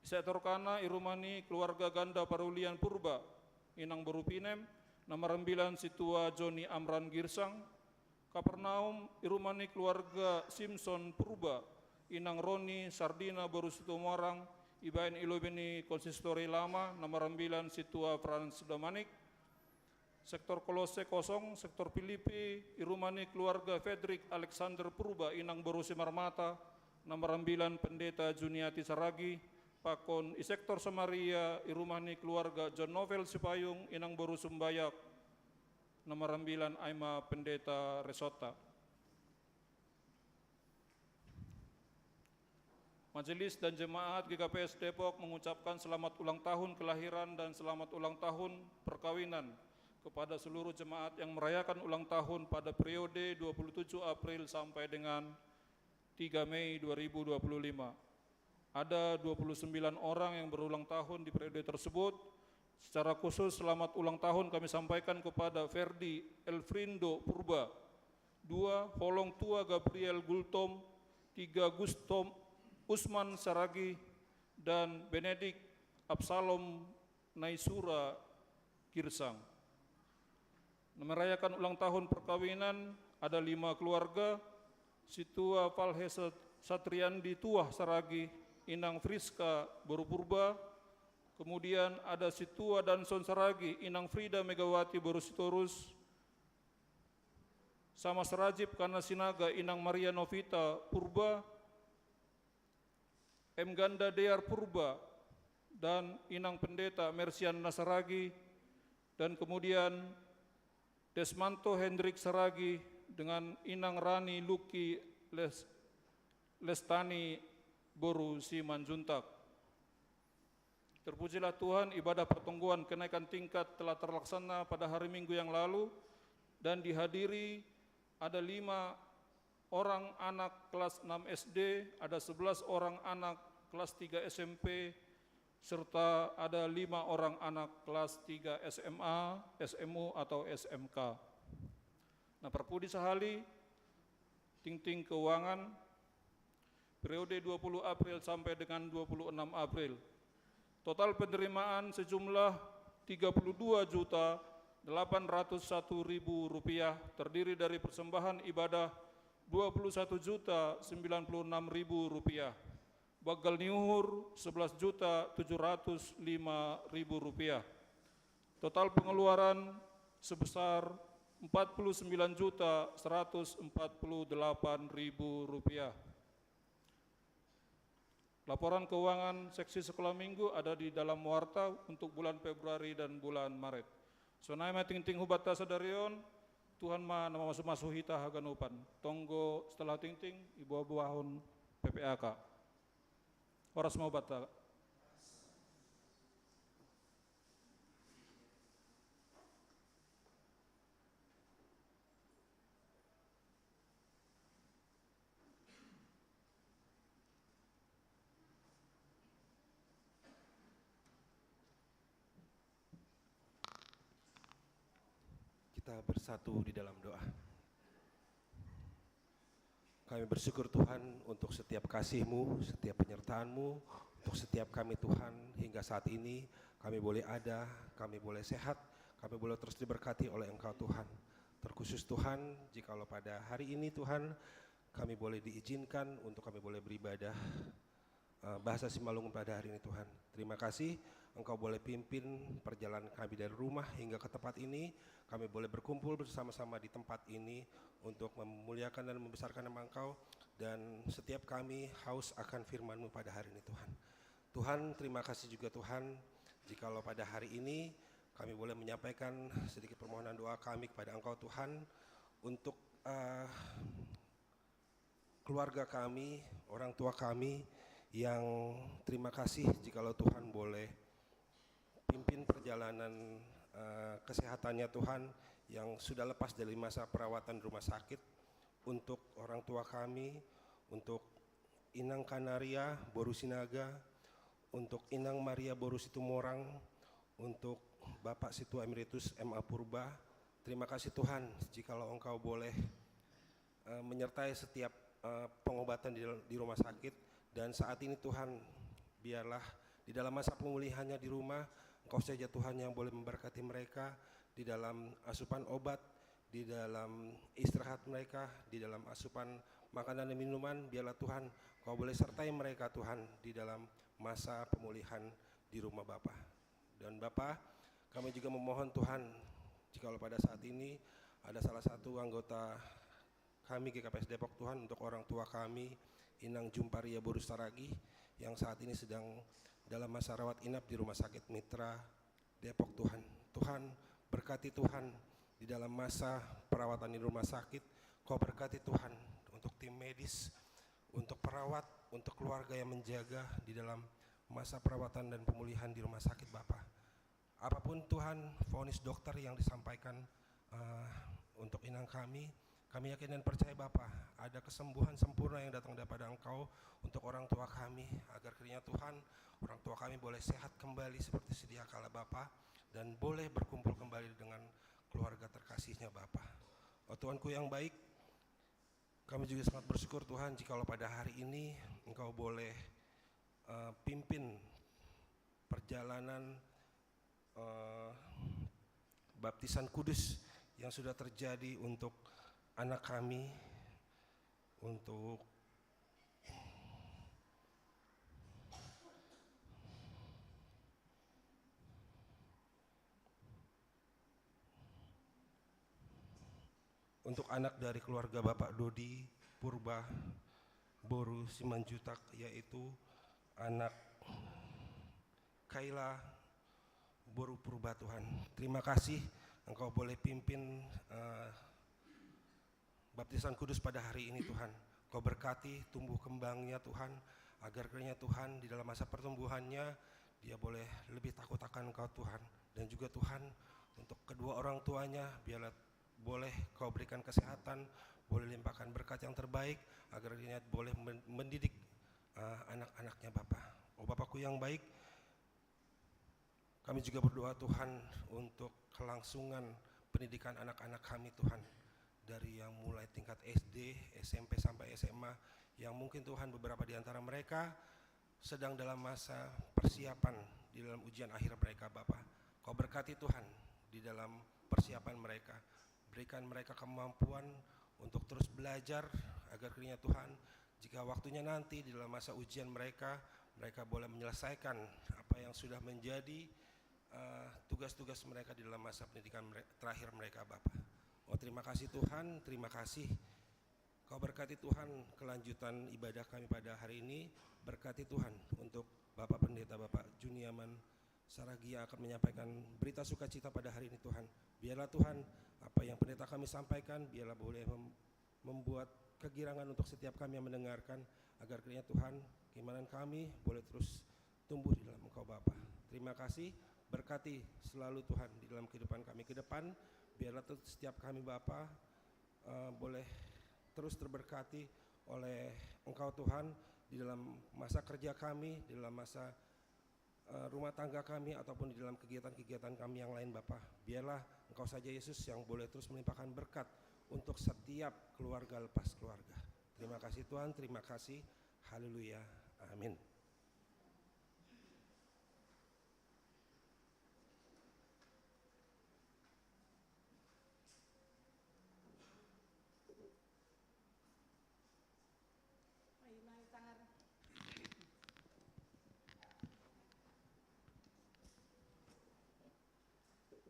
Sektor Kana, i rumah ni keluarga Ganda Parulian Purba, inang boru Pinem, na marambilan Situa Joni Amran Girsang, Kapernaum, i rumah ni keluarga Simson Purba, inang Roni Sardina boru Situmorang, ibaen i lobei ni konsistori lama, na marambilan Situa Frans Damanik. Sektor Kolose kosong, sektor Filipi, i rumah ni keluarga Fredrik Alexander Purba, inang boru Simarmata, na marambilan Pendeta Juniati Saragih, pakon i sektor Samaria, i rumah ni keluarga John Novel Sipayung, inang boru Sumbayak, na marambilan Aima Pendeta Resortta. Majelis dan jemaat G K P S Depok mengucapkan selamat ulang tahun kelahiran dan selamat ulang tahun perkawinan kepada seluruh jemaat yang merayakan ulang tahun pada periode dua puluh tujuh April sampai dengan tiga Mei dua ribu dua puluh lima. Ada dua puluh sembilan orang yang berulang tahun di periode tersebut. Secara khusus, selamat ulang tahun kami sampaikan kepada Ferdi Elfrindo Purba, dua, Holong Tua Gabriel Gultom, tiga, Gustom Usman Saragi, dan Benedik Absalom Naisura Girsang. Merayakan ulang tahun perkawinan ada lima keluarga: Situa Falhe Sat-, Satriandi Tuah Saragi, Inang Friska Boru Purba, kemudian ada Situa Danson Saragi, Inang Frida Megawati Boru Sitorus, sama Serajip Kana Sinaga, Inang Maria Novita Purba, M Ganda Dear Purba, dan Inang Pendeta Mersian Nasaragi, dan kemudian Desmanto Hendrik Saragi dengan Inang Rani Luki Les-, Lestani Boru Simanjuntak. Terpujilah Tuhan, ibadah pertonggoan kenaikan tingkat telah terlaksana pada hari Minggu yang lalu dan dihadiri ada lima orang anak kelas enam S D, ada sebelas orang anak kelas tiga S M P, serta ada lima orang anak kelas tiga S M A, S M U, atau S M K. Nah, perpudi sahali, tingting keuangan, periode dua puluh April sampai dengan dua puluh enam April. Total penerimaan sejumlah tiga puluh dua juta delapan ratus satu ribu rupiah, terdiri dari persembahan ibadah dua puluh satu juta sembilan puluh enam ribu rupiah, bagal niuhur sebelas juta tujuh ratus lima ribu rupiah. Total pengeluaran sebesar empat puluh sembilan juta seratus empat puluh delapan ribu rupiah. Laporan keuangan seksi sekolah minggu ada di dalam warta untuk bulan Februari dan bulan Maret. Sonai ma tingting hubata sadarion, Tuhan ma na mamasu-masu hita haganupan. Tonggo setelah tingting, iboan P P A K. Horas ma hubata. Kita bersatu di dalam doa. Kami bersyukur Tuhan untuk setiap kasih-Mu, setiap penyertaan-Mu, untuk setiap kami Tuhan, hingga saat ini kami boleh ada, kami boleh sehat, kami boleh terus diberkati oleh Engkau Tuhan. Terkhusus Tuhan, jikalau pada hari ini Tuhan, kami boleh diizinkan untuk kami boleh beribadah, eh, bahasa Simalungun pada hari ini Tuhan. Terima kasih Engkau boleh pimpin perjalanan kami dari rumah hingga ke tempat ini. Kami boleh berkumpul bersama-sama di tempat ini untuk memuliakan dan membesarkan nama Engkau. Dan setiap kami haus akan firman-Mu pada hari ini Tuhan. Tuhan, terima kasih juga Tuhan, jikalau pada hari ini kami boleh menyampaikan sedikit permohonan doa kami kepada Engkau Tuhan untuk, eh, keluarga kami, orang tua kami yang terima kasih jikalau Tuhan boleh pimpin perjalanan, eh, kesehatannya Tuhan yang sudah lepas dari masa perawatan rumah sakit, untuk orang tua kami, untuk Inang Kanaria Boru Sinaga, untuk Inang Maria Boru Situmorang, untuk Bapak Situa Emeritus M A Purba. Terima kasih Tuhan, jikalau Engkau boleh, eh, menyertai setiap, eh, pengobatan di, di rumah sakit. Dan saat ini Tuhan, biarlah di dalam masa pemulihannya di rumah, Engkau saja Tuhan yang boleh memberkati mereka di dalam asupan obat, di dalam istirahat mereka, di dalam asupan makanan dan minuman. Biarlah Tuhan, Engkau boleh sertai mereka Tuhan di dalam masa pemulihan di rumah Bapa. Dan Bapa, kami juga memohon Tuhan, jikalau pada saat ini ada salah satu anggota kami G K P S Depok Tuhan, untuk orang tua kami, Inang Jumparia Boru Saragi, yang saat ini sedang dalam masa rawat inap di Rumah Sakit Mitra Depok Tuhan. Tuhan, berkati Tuhan di dalam masa perawatan di rumah sakit. Kau berkati Tuhan untuk tim medis, untuk perawat, untuk keluarga yang menjaga di dalam masa perawatan dan pemulihan di rumah sakit, Bapak. Apapun, Tuhan, vonis dokter yang disampaikan, eh, untuk inang kami, kami yakin dan percaya, Bapa, ada kesembuhan sempurna yang datang daripada Engkau untuk orang tua kami, agar kiranya, Tuhan, orang tua kami boleh sehat kembali seperti sedia kala, Bapa, dan boleh berkumpul kembali dengan keluarga terkasihnya, Bapa. Oh Tuhanku yang baik, kami juga sangat bersyukur, Tuhan, jikalau pada hari ini Engkau boleh, eh, pimpin perjalanan, eh, baptisan kudus yang sudah terjadi untuk anak kami, untuk untuk anak dari keluarga Bapak Dodi Purba Boru Simanjutak, yaitu anak Kaila Boru Purba, Tuhan. Terima kasih Engkau boleh pimpin, eh, baptisan kudus pada hari ini, Tuhan. Kau berkati tumbuh kembangnya, Tuhan, agar kiranya, Tuhan, di dalam masa pertumbuhannya dia boleh lebih takut akan Engkau, Tuhan. Dan juga, Tuhan, untuk kedua orang tuanya, biarlah boleh Kau berikan kesehatan, boleh limpahkan berkat yang terbaik, agar kiranya boleh men-, mendidik, eh, anak-anaknya, Bapa. Oh Bapakku yang baik, kami juga berdoa, Tuhan, untuk kelangsungan pendidikan anak-anak kami, Tuhan, dari yang mulai tingkat S D, S M P sampai S M A, yang mungkin, Tuhan, beberapa di antara mereka sedang dalam masa persiapan di dalam ujian akhir mereka, Bapa. Kau berkati, Tuhan, di dalam persiapan mereka. Berikan mereka kemampuan untuk terus belajar, agar kiranya, Tuhan, jika waktunya nanti di dalam masa ujian mereka, mereka boleh menyelesaikan apa yang sudah menjadi, eh, tugas-tugas mereka di dalam masa pendidikan mere-, terakhir mereka, Bapa. Oh, terima kasih, Tuhan, terima kasih. Kau berkati, Tuhan, kelanjutan ibadah kami pada hari ini. Berkati, Tuhan, untuk Bapak Pendeta, Bapak Juniaman Saragi yang akan menyampaikan berita sukacita pada hari ini, Tuhan. Biarlah, Tuhan, apa yang pendeta kami sampaikan, biarlah boleh mem-, membuat kegirangan untuk setiap kami yang mendengarkan, agar kiranya, Tuhan, keimanan kami boleh terus tumbuh di dalam Engkau, Bapa. Terima kasih, berkati selalu, Tuhan, di dalam kehidupan kami ke depan. Biarlah, Tuhan, setiap kami, Bapa, eh, boleh terus terberkati oleh Engkau, Tuhan, di dalam masa kerja kami, di dalam masa, eh, rumah tangga kami, ataupun di dalam kegiatan-kegiatan kami yang lain, Bapa. Biarlah Engkau saja, Yesus, yang boleh terus melimpahkan berkat untuk setiap keluarga lepas keluarga. Terima kasih, Tuhan, terima kasih. Haleluya. Amin.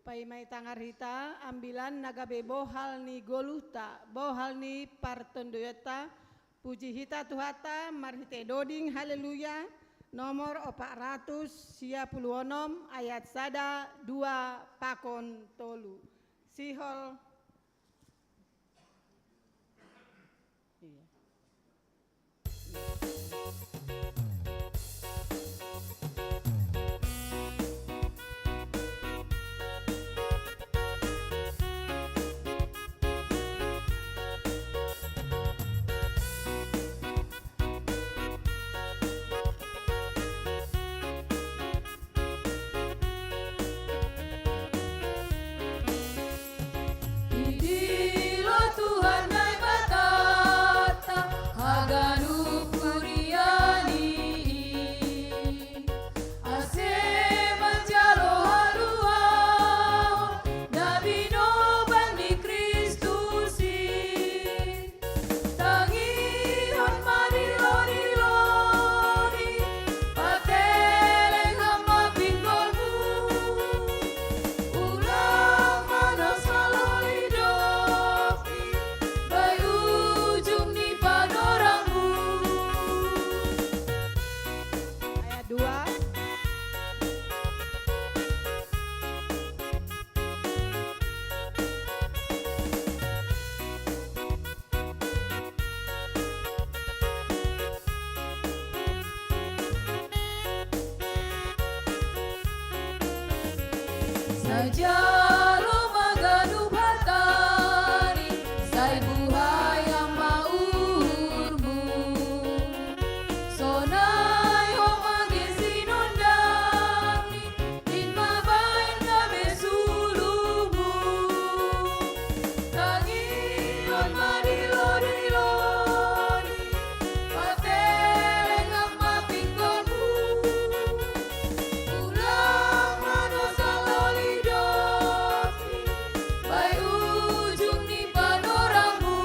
Paimai tangar hita, ambilan na gabe bohal ni goluhta, bohal ni partondoyonta, puji hita tu Tuhanta, marhite doding, haleluya, nomor opat ratus sia puluh onom, ayat sada, dua, pakon tolu. Sihol. Iya. Idilo Tuhan Debata, haganup huria Najalo maganup hatani, sai buhai hama uhurmu. Sonai homa ge sinondangni, in mabaen gabe sulumu. Tangion ma dilo-diloni, pateleng hama pinggolmu. Ulang ma dosa lolidomi, bahen ujung ni panorangmu.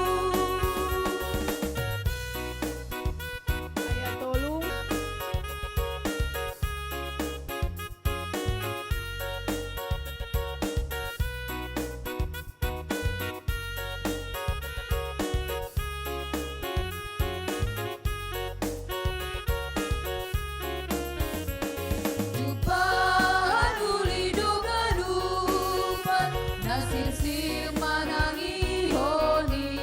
Ayat tolu. Jumpahan uli do ganupan na sirsir manangihon i,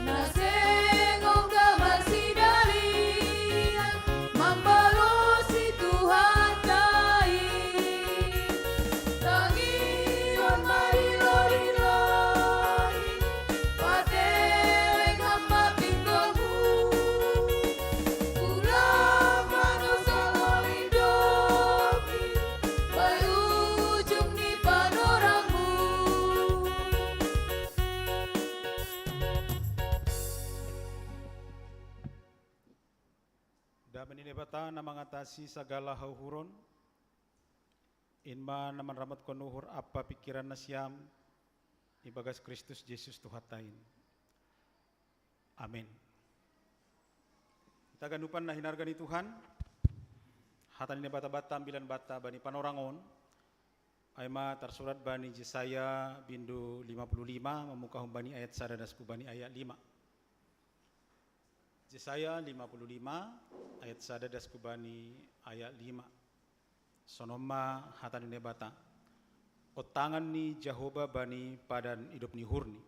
na seng ongga marsidalian mambalosi Tuhanta i. Tangion ma dilo-diloni, pateleng hama pinggolmu. Ulang ma dosa lolidomi, bahen ujung ni panorangmu. Dame ni Naibata na mangatasi sagala hauhuron, in ma na manrampothon uhur ampa pingkiran nasiam ibagas Kristus Jesus Tuhanta in. Amin. Hita ganupan na hinarga ni Tuhan, hata ni Naibata banta ambilan banta bani panorang on, ai ma tarsurat bani Jesaya bindu lima puluh lima, mamungkah humbani ayat sada das hubani ayat lima. Jesaya lima puluh lima ayat sada das hubani ayat lima. Sonon ma hata ni Naibata: Ontangan ni Jahowa bani padan idop ni uhurni.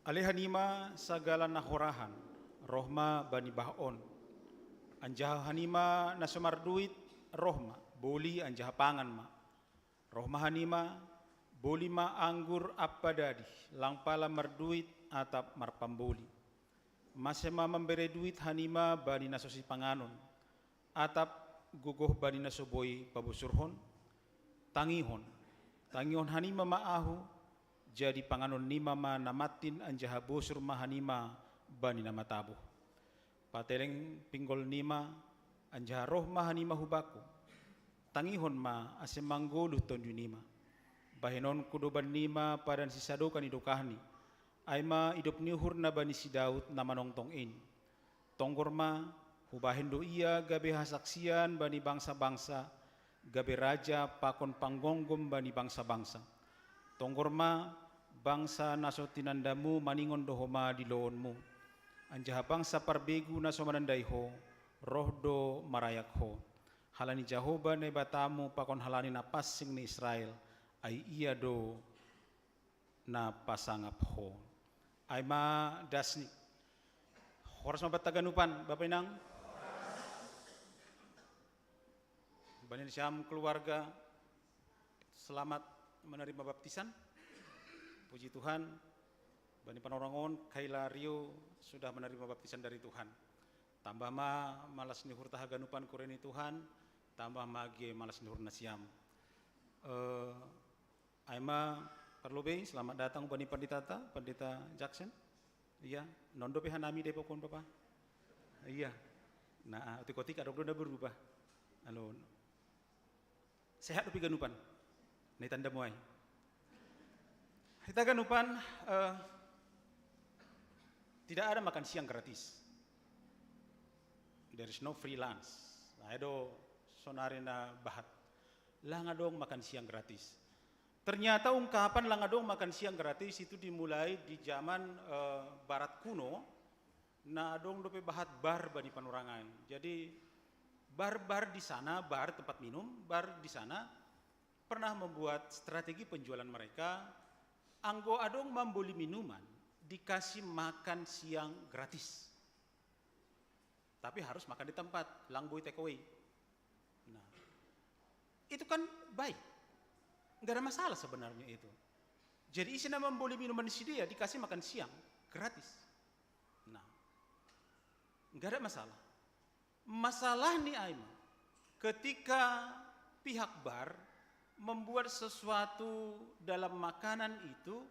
Ale hanima sagala na horahan, roh ma bani bah on. Anjaha hanima na so marduit, roh ma, boli anjaha pangan ma. Roh ma hanima, boli ma anggur ampa dadi, lang pala marduit atap marpamboli. Mase ma mambere duit hanima bani na so sipanganon, atap gogoh bani na so boi pabosurhon? Tangihon, tangihon hanima ma Ahu, jadi panganonnima ma na mantin, anjaha bosur ma hanima bani na mataboh. Pateleng pinggolnima, anjaha roh ma hanima hu Bakku. Tangihon ma, ase manggoluh tondinima. BahenonKu do bannima padan sisadokan i dokahni, ai ma idop ni uhur na bani si Daud na manongtong in. Tonggor ma, Hubahen do ia gabe hasaksian bani bangsa-bangsa, gabe raja pakon panggomgom bani bangsa-bangsa. Tonggor ma, bangsa na so tinandamu maningon do homa diloonmu, anjaha bangsa parbegu na so manandai ho, roh do marayak ho. Halani Jahowa Naibatamu pakon halani na pansing ni Israel, ai Ia do na pasangap ho. Ai ma dasni. Horas ma banta ganupan, Bapa Inang. Bani nasiam keluarga, selamat menerima baptisan. Puji Tuhan, bani panorang on, Kayla Rio sudah menerima baptisan dari Tuhan. Tambah ma malas ni uhurta haganupan, kuria ni Tuhan, tambah ma age malas ni uhur nasiam. Eh, Ai ma parlobei, selamat datang bani panditata, Pandita Jackson. Iya, non dope hanami dapothon, Bapa? Iya. Nah, otik-otik adong do na berubah. Alo, sehat dope ganupan? Na itanda muai. Hita ganupan, eh, tidak ada makan siang gratis. There is no free lunch. Nah, ai do sonari na bahat. Lang adong makan siang gratis. Ternyata ungkapan lang adong makan siang gratis itu dimulai di zaman, eh, Barat kuno, na adong dope bahat bar bani panorang ai. Jadi, bar-bar di sana, bar tempat minum, bar di sana pernah membuat strategi penjualan mereka, anggo adong mamboli minuman, dikasih makan siang gratis. Tapi harus makan di tempat, lang boi take away. Nah, Itu kan baik. Nggak ada masalah sebenarnya itu. Jadi isi nama membeli minuman di dia, dikasih makan siang, gratis. Nah, nggak ada masalah. Masalah nih Aima, ketika pihak bar membuat sesuatu dalam makanan itu,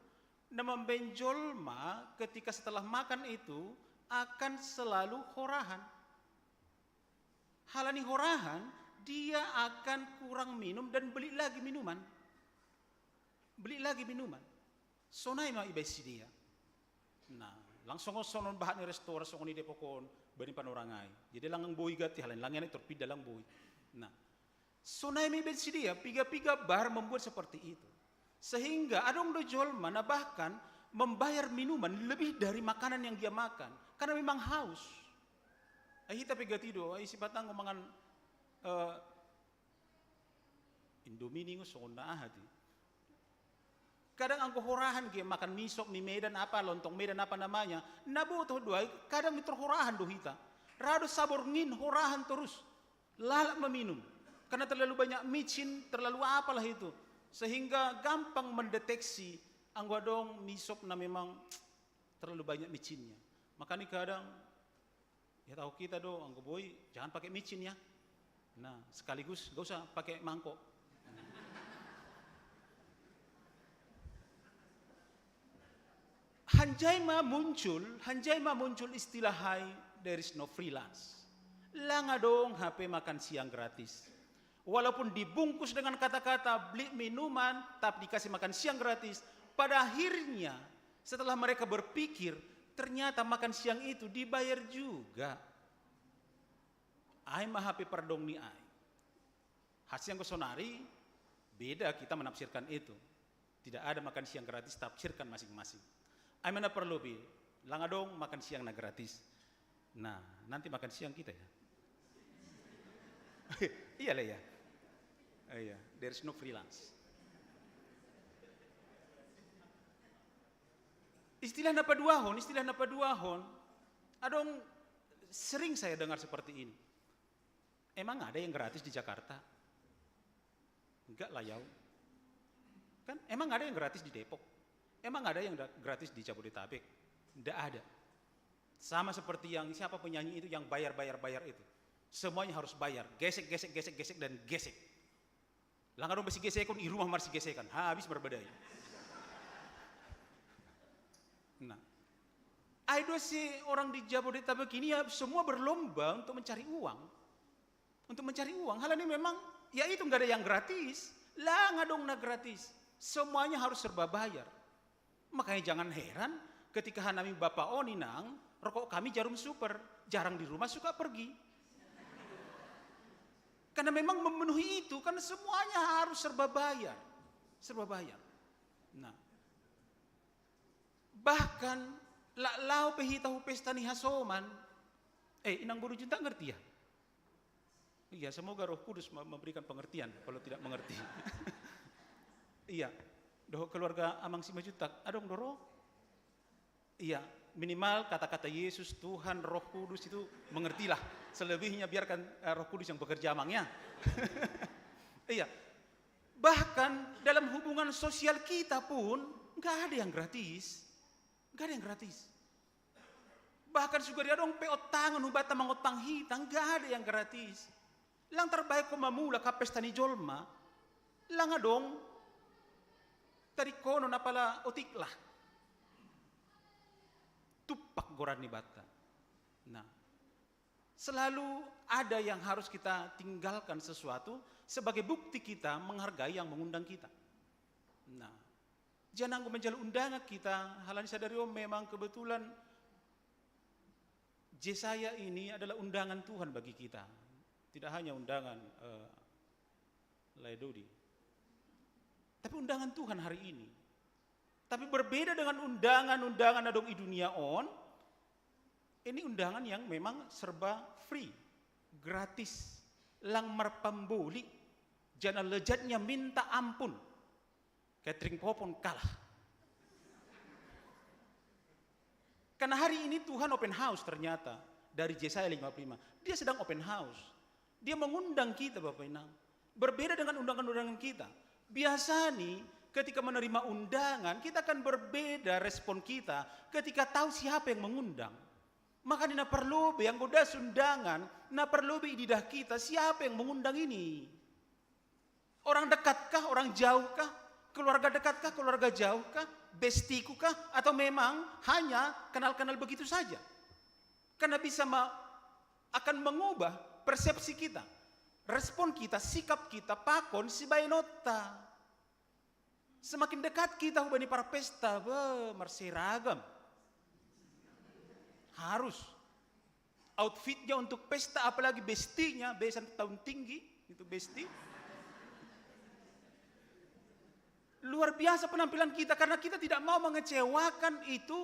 nama membenjol ma ketika setelah makan itu akan selalu horahan. Halani horahan, dia akan kurang minum dan beli lagi minuman. Beli lagi minuman. Sonai ma ibai si dia. Nah, langsung sonon bahat ni restoran, songon ni depokon, bani panorangai. Jadi lang boi gati, halani lang enak torpida lang boi. Nah, sonai ma ibai si dia, piga-piga bar membuat seperti itu. Sehingga adong do jolma na bahkan membayar minuman lebih dari makanan yang dia makan. Karena memang haus. Ai hita pe gati do, ai sipat nanggo mangan, eh, Indomie ningo songon na aha ti. Kadang anggo horahan ge makan misop ni Medan apa, lontong Medan apa namanya, na botoh do ai, kadang ni torhorahan do hita. Rado sabor ngin horahan torus, lalap meminum. Karena terlalu banyak micin, terlalu apalah itu. Sehingga gampang mendeteksi anggo adong misop na memang terlalu banyak micinnya. Makanya kadang ya tahu kita do, anggo boi, jangan pakai micin ya. Nah, sekaligus gak usah pakai mangkok. Hanjai ma muncul, hanjai ma muncul istilah hai, there is no free lunch. Lang adong hape makan siang gratis. Walaupun dibungkus dengan kata-kata beli minuman, tapi dikasih makan siang gratis. Pada akhirnya, setelah mereka berpikir, ternyata makan siang itu dibayar juga. Ai ma hape pardong ni ai. Hasiang sonari, beda kita menafsirkan itu. Tidak ada makan siang gratis, tafsirkan masing-masing. Ai ma na parlobei, lang adong makan siang na gratis. Nah, nanti makan siang kita ya. Iya lah ya. Iya, there is no free lunch. Istilah na paduahon, istilah na paduahon. Adong, sering saya dengar seperti ini. Emang ada yang gratis di Jakarta? Enggak lah, Yau. Kan emang ada yang gratis di Depok? Emang ada yang da-, gratis di Jabodetabek? Nggak ada. Sama seperti yang siapa penyanyi itu yang bayar, bayar, bayar itu. Semuanya harus bayar. Gesek, gesek, gesek, gesek, dan gesek. Lang adong besi gesekon, i rumah marsigesekan. Habis marbadai. Nah. Ai do si orang di Jabodetabek ini ya semua berlomba untuk mencari uang. Untuk mencari uang. Halani memang ya itu nggak ada yang gratis. Lang adong na gratis. Semuanya harus serba bayar. Makanya jangan heran ketika hanami bapa on inang, rokok kami Jarum Super, jarang di rumah, suka pergi. Karena memang memenuhi itu, karena semuanya harus serba bayar. Serba bayar. Nah, bahkan lak laho pe hita hu pesta ni hasoman, eh, inang boru Juntak ngerti ya? Iya, semoga Roh Kudus me-, memberikan pengertian kalau tidak mengerti. Iya, dohot keluarga Amang Simanjuntak, adong do ro? Iya, minimal kata-kata Yesus, Tuhan, Roh Kudus itu mengertilah. Selebihnya biarkan, eh, Roh Kudus yang bekerja, Amang, ya. Iya. Bahkan dalam hubungan sosial kita pun nggak ada yang gratis. Nggak ada yang gratis. Bahkan sugari adong pe ottangan hubanta mangotang hita, nggak ada yang gratis. Lang tarbahen ho mamulak pesta ni jolma, lang adong tadingkonon apala otik lah. Tumpak goran ni banta. Nah, selalu ada yang harus kita tinggalkan sesuatu sebagai bukti kita menghargai yang mengundang kita. Nah, jangan anggo manjalo undangan kita, halani sadari on memang kebetulan Jesaya ini adalah undangan Tuhan bagi kita. Tidak hanya undangan, eh, Lae Dodi. Tapi undangan Tuhan hari ini. Tapi berbeda dengan undangan-undangan na adong i dunia on, ini undangan yang memang serba free, gratis, lang marpamboli, jana lezatnya minta ampun. Catering Popon kalah. Karena hari ini Tuhan open house ternyata dari Jesaya lima puluh lima. Dia sedang open house. Dia mengundang kita Bapak Inang. Berbeda dengan undangan-undangan kita. Biasa nih, ketika menerima undangan, kita akan berbeda respon kita ketika tahu siapa yang mengundang. Makanya na perlu be yang goda undangan, na perlu be ididah kita siapa yang mengundang ini. Orang dekatkah, orang jauhkah, keluarga dekatkah, keluarga jauhkah, bestikukah, atau memang hanya kenal-kenal begitu saja. Karena bisa ma- akan mengubah persepsi kita, respon kita, sikap kita, pakon si bainota. Semakin dekat kita hubani para pesta, be, marseragam. Harus. Outfitnya untuk pesta, apalagi bestinya, besan tahun tinggi, itu besti. Luar biasa penampilan kita, karena kita tidak mau mengecewakan itu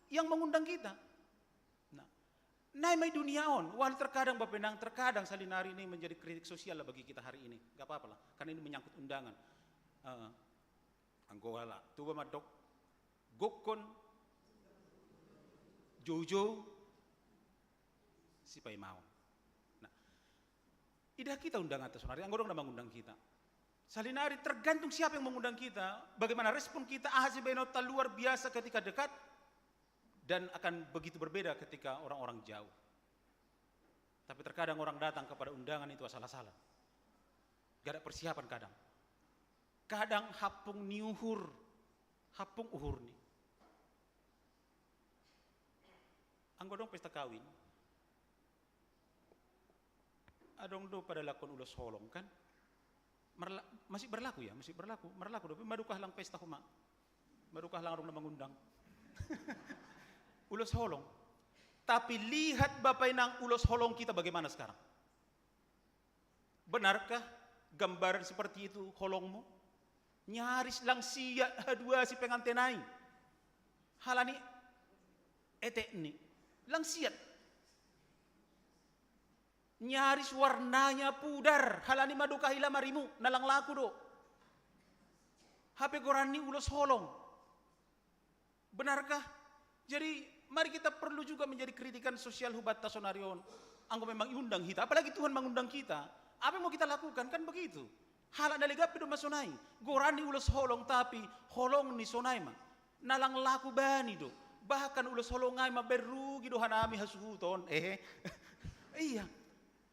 yang mengundang kita. Nah, nai mai dunia on, walau terkadang bapenang, terkadang salinari ini menjadi kritik sosial lah bagi kita hari ini. Gak apa-apa lah, karena ini menyangkut undangan. Uh, Anggowala, tuba madok, gokon, jojo, si paimaon. Nah, idah kita undangan ta sonari, anggo dong na mangundang kita. Salinari tergantung siapa yang mengundang kita, bagaimana respon kita, aha si benota luar biasa ketika dekat, dan akan begitu berbeda ketika orang-orang jauh. Tapi terkadang orang datang kepada undangan itu asal-asalan. Gak ada persiapan kadang. Kadang hapung ni uhur, hapung uhur ni. Anggo dong pesta kawin, adong do pada lakon ulos holong kan? Marla- masih berlaku ya, masih berlaku. Marlaku do, madukah lang pesta homa. Madukah lang adong na mangundang. Ulos holong. Tapi lihat Bapak Inang ulos holong kita bagaimana sekarang. Benarkah gambaran seperti itu holongmu? Nyaris lang siat hadua si penganten ai. Halani etek ni. Lang siat. Nyaris warnanya pudar. Halani madokah i lamarimu. Na lang laku do. Hape goran ni ulos holong. Benarkah? Jadi, mari kita perlu juga menjadi kritikan sosial hubanta sonari on. Anggo memang iundang hita, apalagi Tuhan mangundang kita, apa yang mau kita lakukan? Kan begitu. Halak na legan pe do ma sonai. Goran ni ulos holong, tapi holong ni sonai ma. Na lang laku bani do. Bahkan ulos holong ai ma berrugi do hanami hasuhuton. Eh. Iya.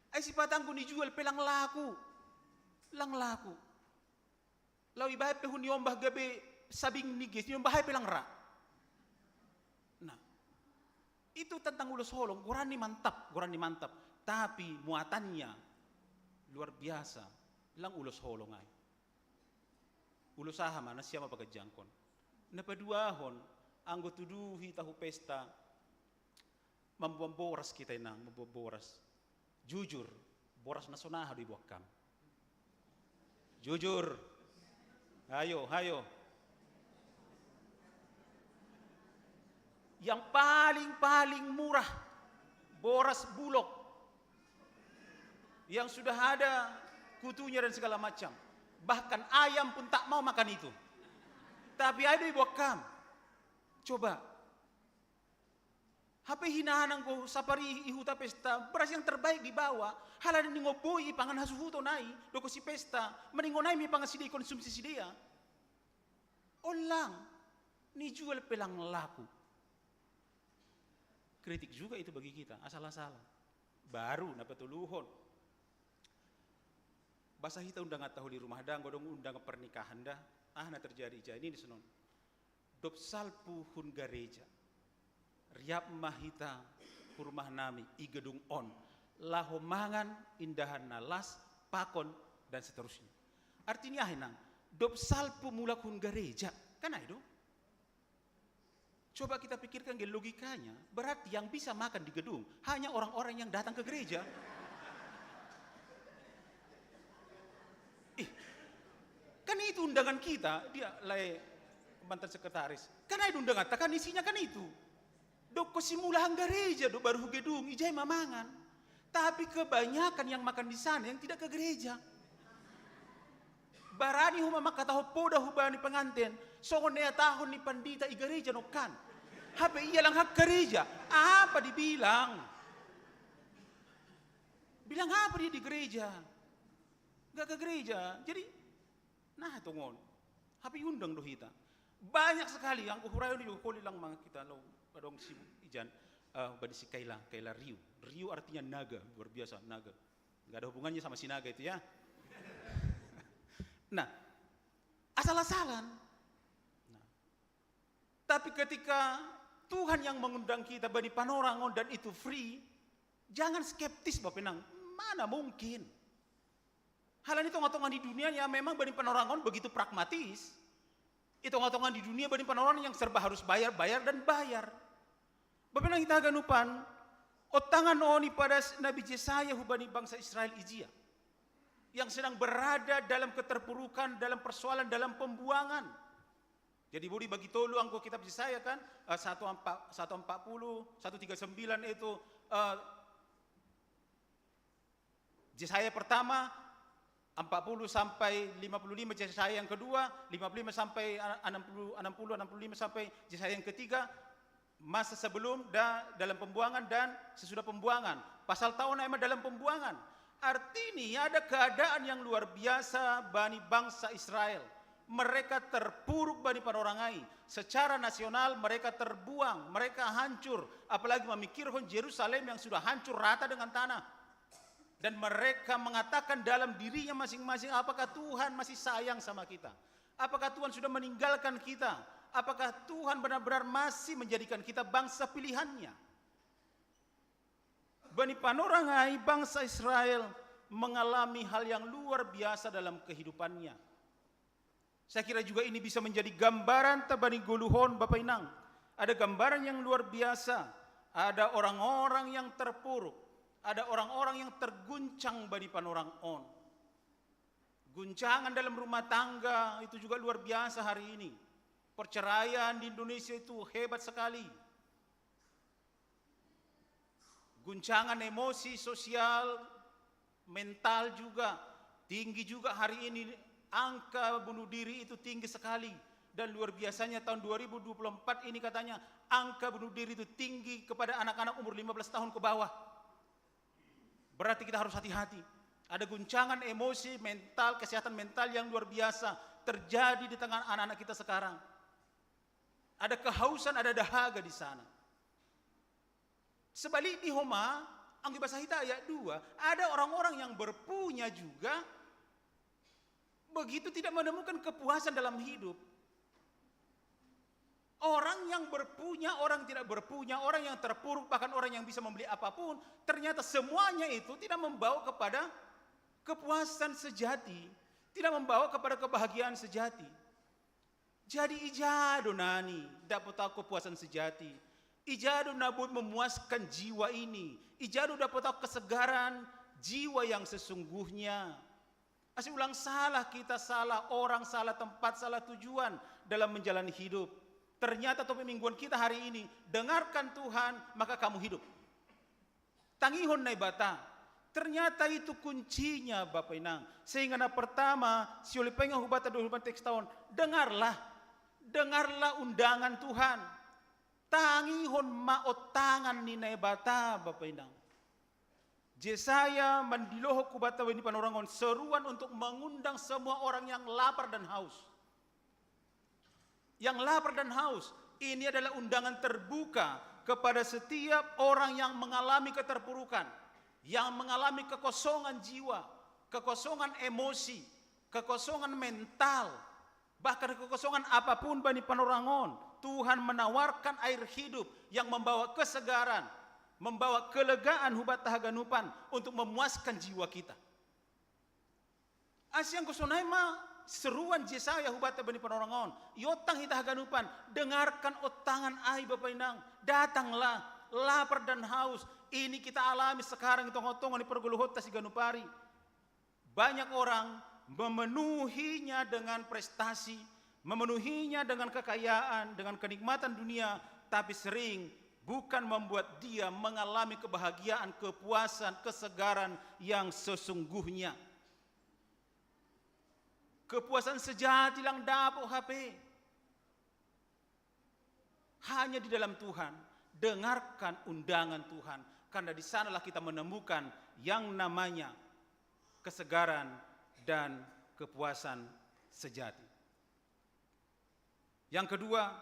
Ai sipata anggo nijual pe lang laku. Lang laku. Laho ibahen pe hu niombah gabe sabing ni ges, niombah ai pe lang ra. Nah, itu tentang ulos holong, goran ni mantap, goran ni mantap. Tapi muatannya luar biasa, lang ulos holong ai. Ulos aha ma, na sian ma paganjangkon. Na paduahon, anggo tuduhi tahu pesta, mamboan boras kita inang, mamboan boras. Jujur, boras na sonaha do iboan kam? Jujur. Hayo, hayo. Yang paling-paling murah, boras bulog. Yang sudah ada kutunya dan segala macam. Bahkan ayam pun tak mau makan itu. Tapi ai do iboan kam? Coba. Hape hinan anggo sapari i huta pesta, beras yang terbaik dibawa, halani ningo boi ipangan hasuhuton ai, dohot si pesta, maningon ai ma ipangan sidea, ikonsumsi sidea. On lang, nijual pe lang laku. Kritik juga itu bagi kita, asal-asalan. Baru na patoluhon. Basa hita undangan tahu di rumah da, anggo dong undangan pernikahan da, aha na terjadi ija ini sonon. Dob salpu hun gareja, riap ma hita hu rumah nami i gedung on, laho mangan indahan na las, pakon, dan seterusnya. Artinya aha inang, dob salpu mulak hun gareja, kan ai do? Coba kita pikirkan ge logikanya, berarti yang bisa makan di gedung hanya orang-orang yang datang ke gereja. Ih, kan itu undangan kita, dia lae mantan sekretaris. Kan ai do undanganta kan isinya kan itu. Dohot simulahan gareja do baru hu gedung, ijai ma mangan. Tapi kebanyakan yang makan di sana yang tidak ke gereja. Barani homa mangkatahon poda hubani penganten, songon niatahon ni pandita i gareja nongkan. Hape ia lang hak gareja, apa dibilang? Bilang apa dia di gereja? Nggak ke gereja. Jadi, nah, tongon. Hape undang do hita. Banyak sekali, angku hurayo ni juga koli lang mang kita lo, adong sibuk ijan, eh, bani si Kaila, Kaila Riu. Riu artinya naga, luar biasa, naga. Nggak ada hubungannya sama si naga itu ya. Nah, asal-asalan. Nah, tapi ketika Tuhan yang mengundang kita bani panorangon dan itu free, jangan skeptis, Bapak Inang. Mana mungkin? Hal ini tonga-tonga di dunia ya memang bani panorangon begitu pragmatis. Itu tonga-tonga di dunia bani panorangon yang serba harus bayar, bayar, dan bayar. Bapak Inang, kita haganupan, otangan oni pada Nabi Yesaya hubani bangsa Israel ijia, yang sedang berada dalam keterpurukan, dalam persoalan, dalam pembuangan. Jadi, budi bagi tolu angko kitab Yesaya kan, eh, satu empat, satu empat puluh, satu tiga sembilan itu, eh, Yesaya pertama, empat puluh sampai lima puluh lima, Yesaya yang kedua, lima puluh lima sampai enam puluh, enam puluh, enam puluh lima sampai Yesaya yang ketiga, masa sebelum da-, dalam pembuangan dan sesudah pembuangan. Pasal tahun emang dalam pembuangan. Artinya ada keadaan yang luar biasa bani bangsa Israel. Mereka terpuruk bani panorangai. Secara nasional mereka terbuang, mereka hancur. Apalagi memikirkan Yerusalem yang sudah hancur rata dengan tanah. Dan mereka mengatakan dalam dirinya masing-masing, "Apakah Tuhan masih sayang sama kita? Apakah Tuhan sudah meninggalkan kita? Apakah Tuhan benar-benar masih menjadikan kita bangsa pilihannya?" Bani panorangai bangsa Israel mengalami hal yang luar biasa dalam kehidupannya. Saya kira juga ini bisa menjadi gambaran tabani goluhon, Bapak Inang. Ada gambaran yang luar biasa. Ada orang-orang yang terpuruk. Ada orang-orang yang terguncang bani panorangon. Guncangan dalam rumah tangga itu juga luar biasa hari ini. Perceraian di Indonesia itu hebat sekali. Guncangan emosi, sosial, mental juga tinggi juga hari ini. Angka bunuh diri itu tinggi sekali. Dan luar biasanya tahun dua ribu dua puluh empat ini katanya angka bunuh diri itu tinggi kepada anak-anak umur lima belas tahun ke bawah. Berarti kita harus hati-hati. Ada guncangan emosi, mental, kesehatan mental yang luar biasa terjadi di tengah anak-anak kita sekarang. Ada kehausan, ada dahaga di sana. Sebaliknya, Homa, anggi bahasa hita ayat dua, ada orang-orang yang berpunya juga, begitu tidak menemukan kepuasan dalam hidup. Orang yang berpunya, orang tidak berpunya, orang yang terpuruk, bahkan orang yang bisa membeli apapun, ternyata semuanya itu tidak membawa kepada kepuasan sejati, tidak membawa kepada kebahagiaan sejati. Jadi ijado nani dapat tahu kepuasan sejati. Ijado na buat memuaskan jiwa ini. Ijado dapat tahu kesegaran jiwa yang sesungguhnya. Asi ulang salah kita, salah orang, salah tempat, salah tujuan dalam menjalani hidup. Ternyata topik mingguan kita hari ini, dengarkan Tuhan, maka kamu hidup. Tangihon Naibata. Ternyata itu kuncinya, Bapak Inang. Sehingga na pertama, sioli penga hubata do huban teks tahun, dengarlah. Dengarlah undangan Tuhan. Tangihon ma otangan ni Naibata, Bapak Inang. Yesaya mandilohon hubata bani panorangon seruan untuk mengundang semua orang yang lapar dan haus. Yang lapar dan haus, ini adalah undangan terbuka kepada setiap orang yang mengalami keterpurukan, yang mengalami kekosongan jiwa, kekosongan emosi, kekosongan mental, bahkan kekosongan apapun bani panorangon. Tuhan menawarkan air hidup yang membawa kesegaran, membawa kelegaan hubata haganupan untuk memuaskan jiwa kita. Asi anggo sonai ma seruan Yesaya hubata bani panorangon. Iotang hita haganupan, dengarkan otangan ai, Bapak Inang. Datanglah, lapar dan haus. Ini kita alami sekarang di tonga-tonga ni pargoluhonta siganup ari. Banyak orang memenuhinya dengan prestasi, memenuhinya dengan kekayaan, dengan kenikmatan dunia, tapi sering bukan membuat dia mengalami kebahagiaan, kepuasan, kesegaran yang sesungguhnya. Kepuasan sejati lang dapot hape hanya di dalam Tuhan. Dengarkan undangan Tuhan, karena di sanalah kita menemukan yang namanya kesegaran dan kepuasan sejati. Yang kedua,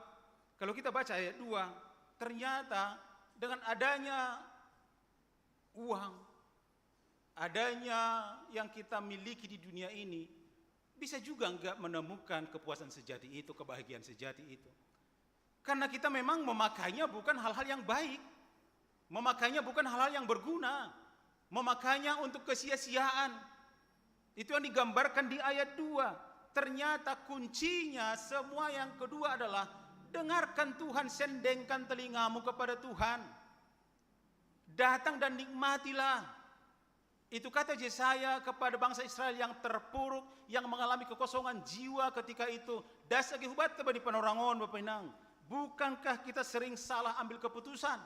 kalau kita baca ayat dua, ternyata dengan adanya uang, adanya yang kita miliki di dunia ini, bisa juga nggak menemukan kepuasan sejati itu, kebahagiaan sejati itu. Karena kita memang memakainya bukan hal-hal yang baik, memakainya bukan hal-hal yang berguna, memakainya untuk kesia-siaan. Itu yang digambarkan di ayat dua. Ternyata kuncinya semua yang kedua adalah dengarkan Tuhan, sendengkan telingamu kepada Tuhan. Datang dan nikmatilah. Itu kata Yesaya kepada bangsa Israel yang terpuruk, yang mengalami kekosongan jiwa ketika itu. Das agi hubat ke bani panorangon, Bapak Inang. Bukankah kita sering salah ambil keputusan?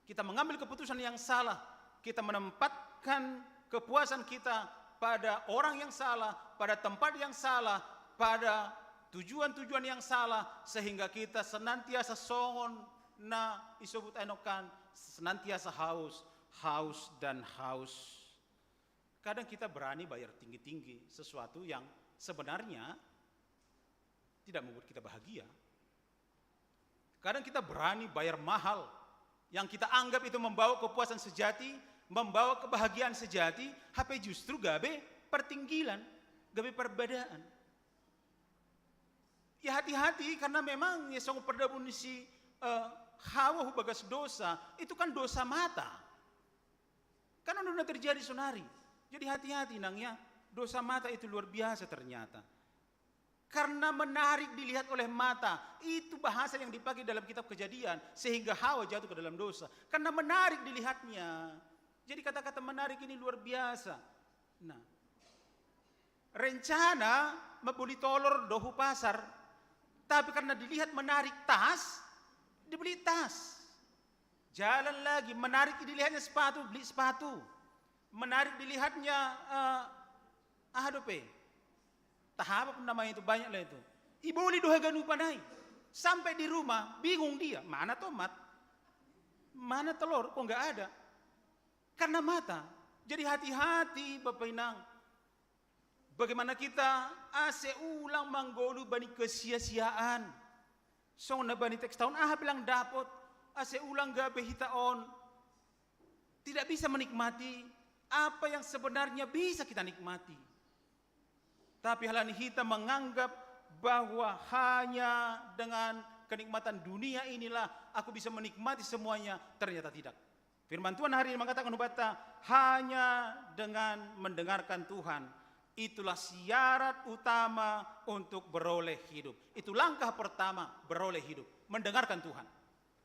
Kita mengambil keputusan yang salah. Kita menempatkan kepuasan kita pada orang yang salah, pada tempat yang salah, pada tujuan-tujuan yang salah, sehingga kita senantiasa songon na isobut enokan, senantiasa haus, haus dan haus. Kadang kita berani bayar tinggi-tinggi sesuatu yang sebenarnya tidak membuat kita bahagia. Kadang kita berani bayar mahal yang kita anggap itu membawa kepuasan sejati, membawa kebahagiaan sejati, hape justru gabe pertinggilan, gabe perbedaan. Ya hati-hati, karena memang ya songon pardabun ni si, eh, Hawa hu bagas dosa, itu kan dosa mata. Kan udah terjadi sonari. Jadi hati-hati nang ya, dosa mata itu luar biasa ternyata. Karena menarik dilihat oleh mata. Itu bahasa yang dipakai dalam kitab Kejadian, sehingga Hawa jatuh ke dalam dosa. Karena menarik dilihatnya. Jadi kata-kata menarik ini luar biasa. Nah, rencana membeli tolor dohu pasar, tapi karena dilihat menarik tas, dibeli tas. Jalan lagi, menarik dilihatnya sepatu, beli sepatu. Menarik dilihatnya, eh, ah, dope. Tahapa pun namanya itu, banyak lah itu. Iboli doha ganupa nai. Sampai di rumah, bingung dia, mana tomat? Mana telur? Kok nggak ada? Karena mata. Jadi hati-hati, Bapak Inang. Bagaimana kita ase ulang manggolu bani kesia-siaan. Songon na bani teks taon aha bilang dapot, ase ulang gabe hita on tidak bisa menikmati apa yang sebenarnya bisa kita nikmati. Tapi halani hita menganggap bahwa hanya dengan kenikmatan dunia inilah aku bisa menikmati semuanya, ternyata tidak. Firman Tuhan hari ini mengatakan hubata, hanya dengan mendengarkan Tuhan, itulah syarat utama untuk beroleh hidup. Itu langkah pertama beroleh hidup, mendengarkan Tuhan.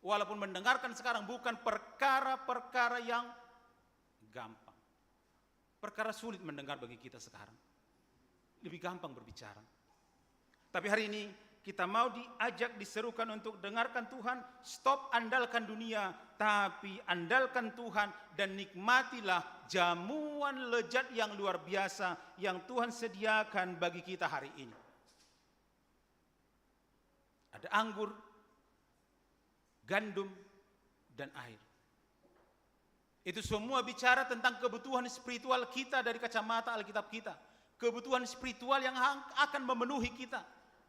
Walaupun mendengarkan sekarang bukan perkara-perkara yang gampang. Perkara sulit mendengar bagi kita sekarang. Lebih gampang berbicara. Tapi hari ini kita mau diajak, diserukan untuk dengarkan Tuhan, stop andalkan dunia, tapi andalkan Tuhan dan nikmatilah jamuan lezat yang luar biasa yang Tuhan sediakan bagi kita hari ini. Ada anggur, gandum, dan air. Itu semua bicara tentang kebutuhan spiritual kita dari kacamata Alkitab kita. Kebutuhan spiritual yang akan memenuhi kita.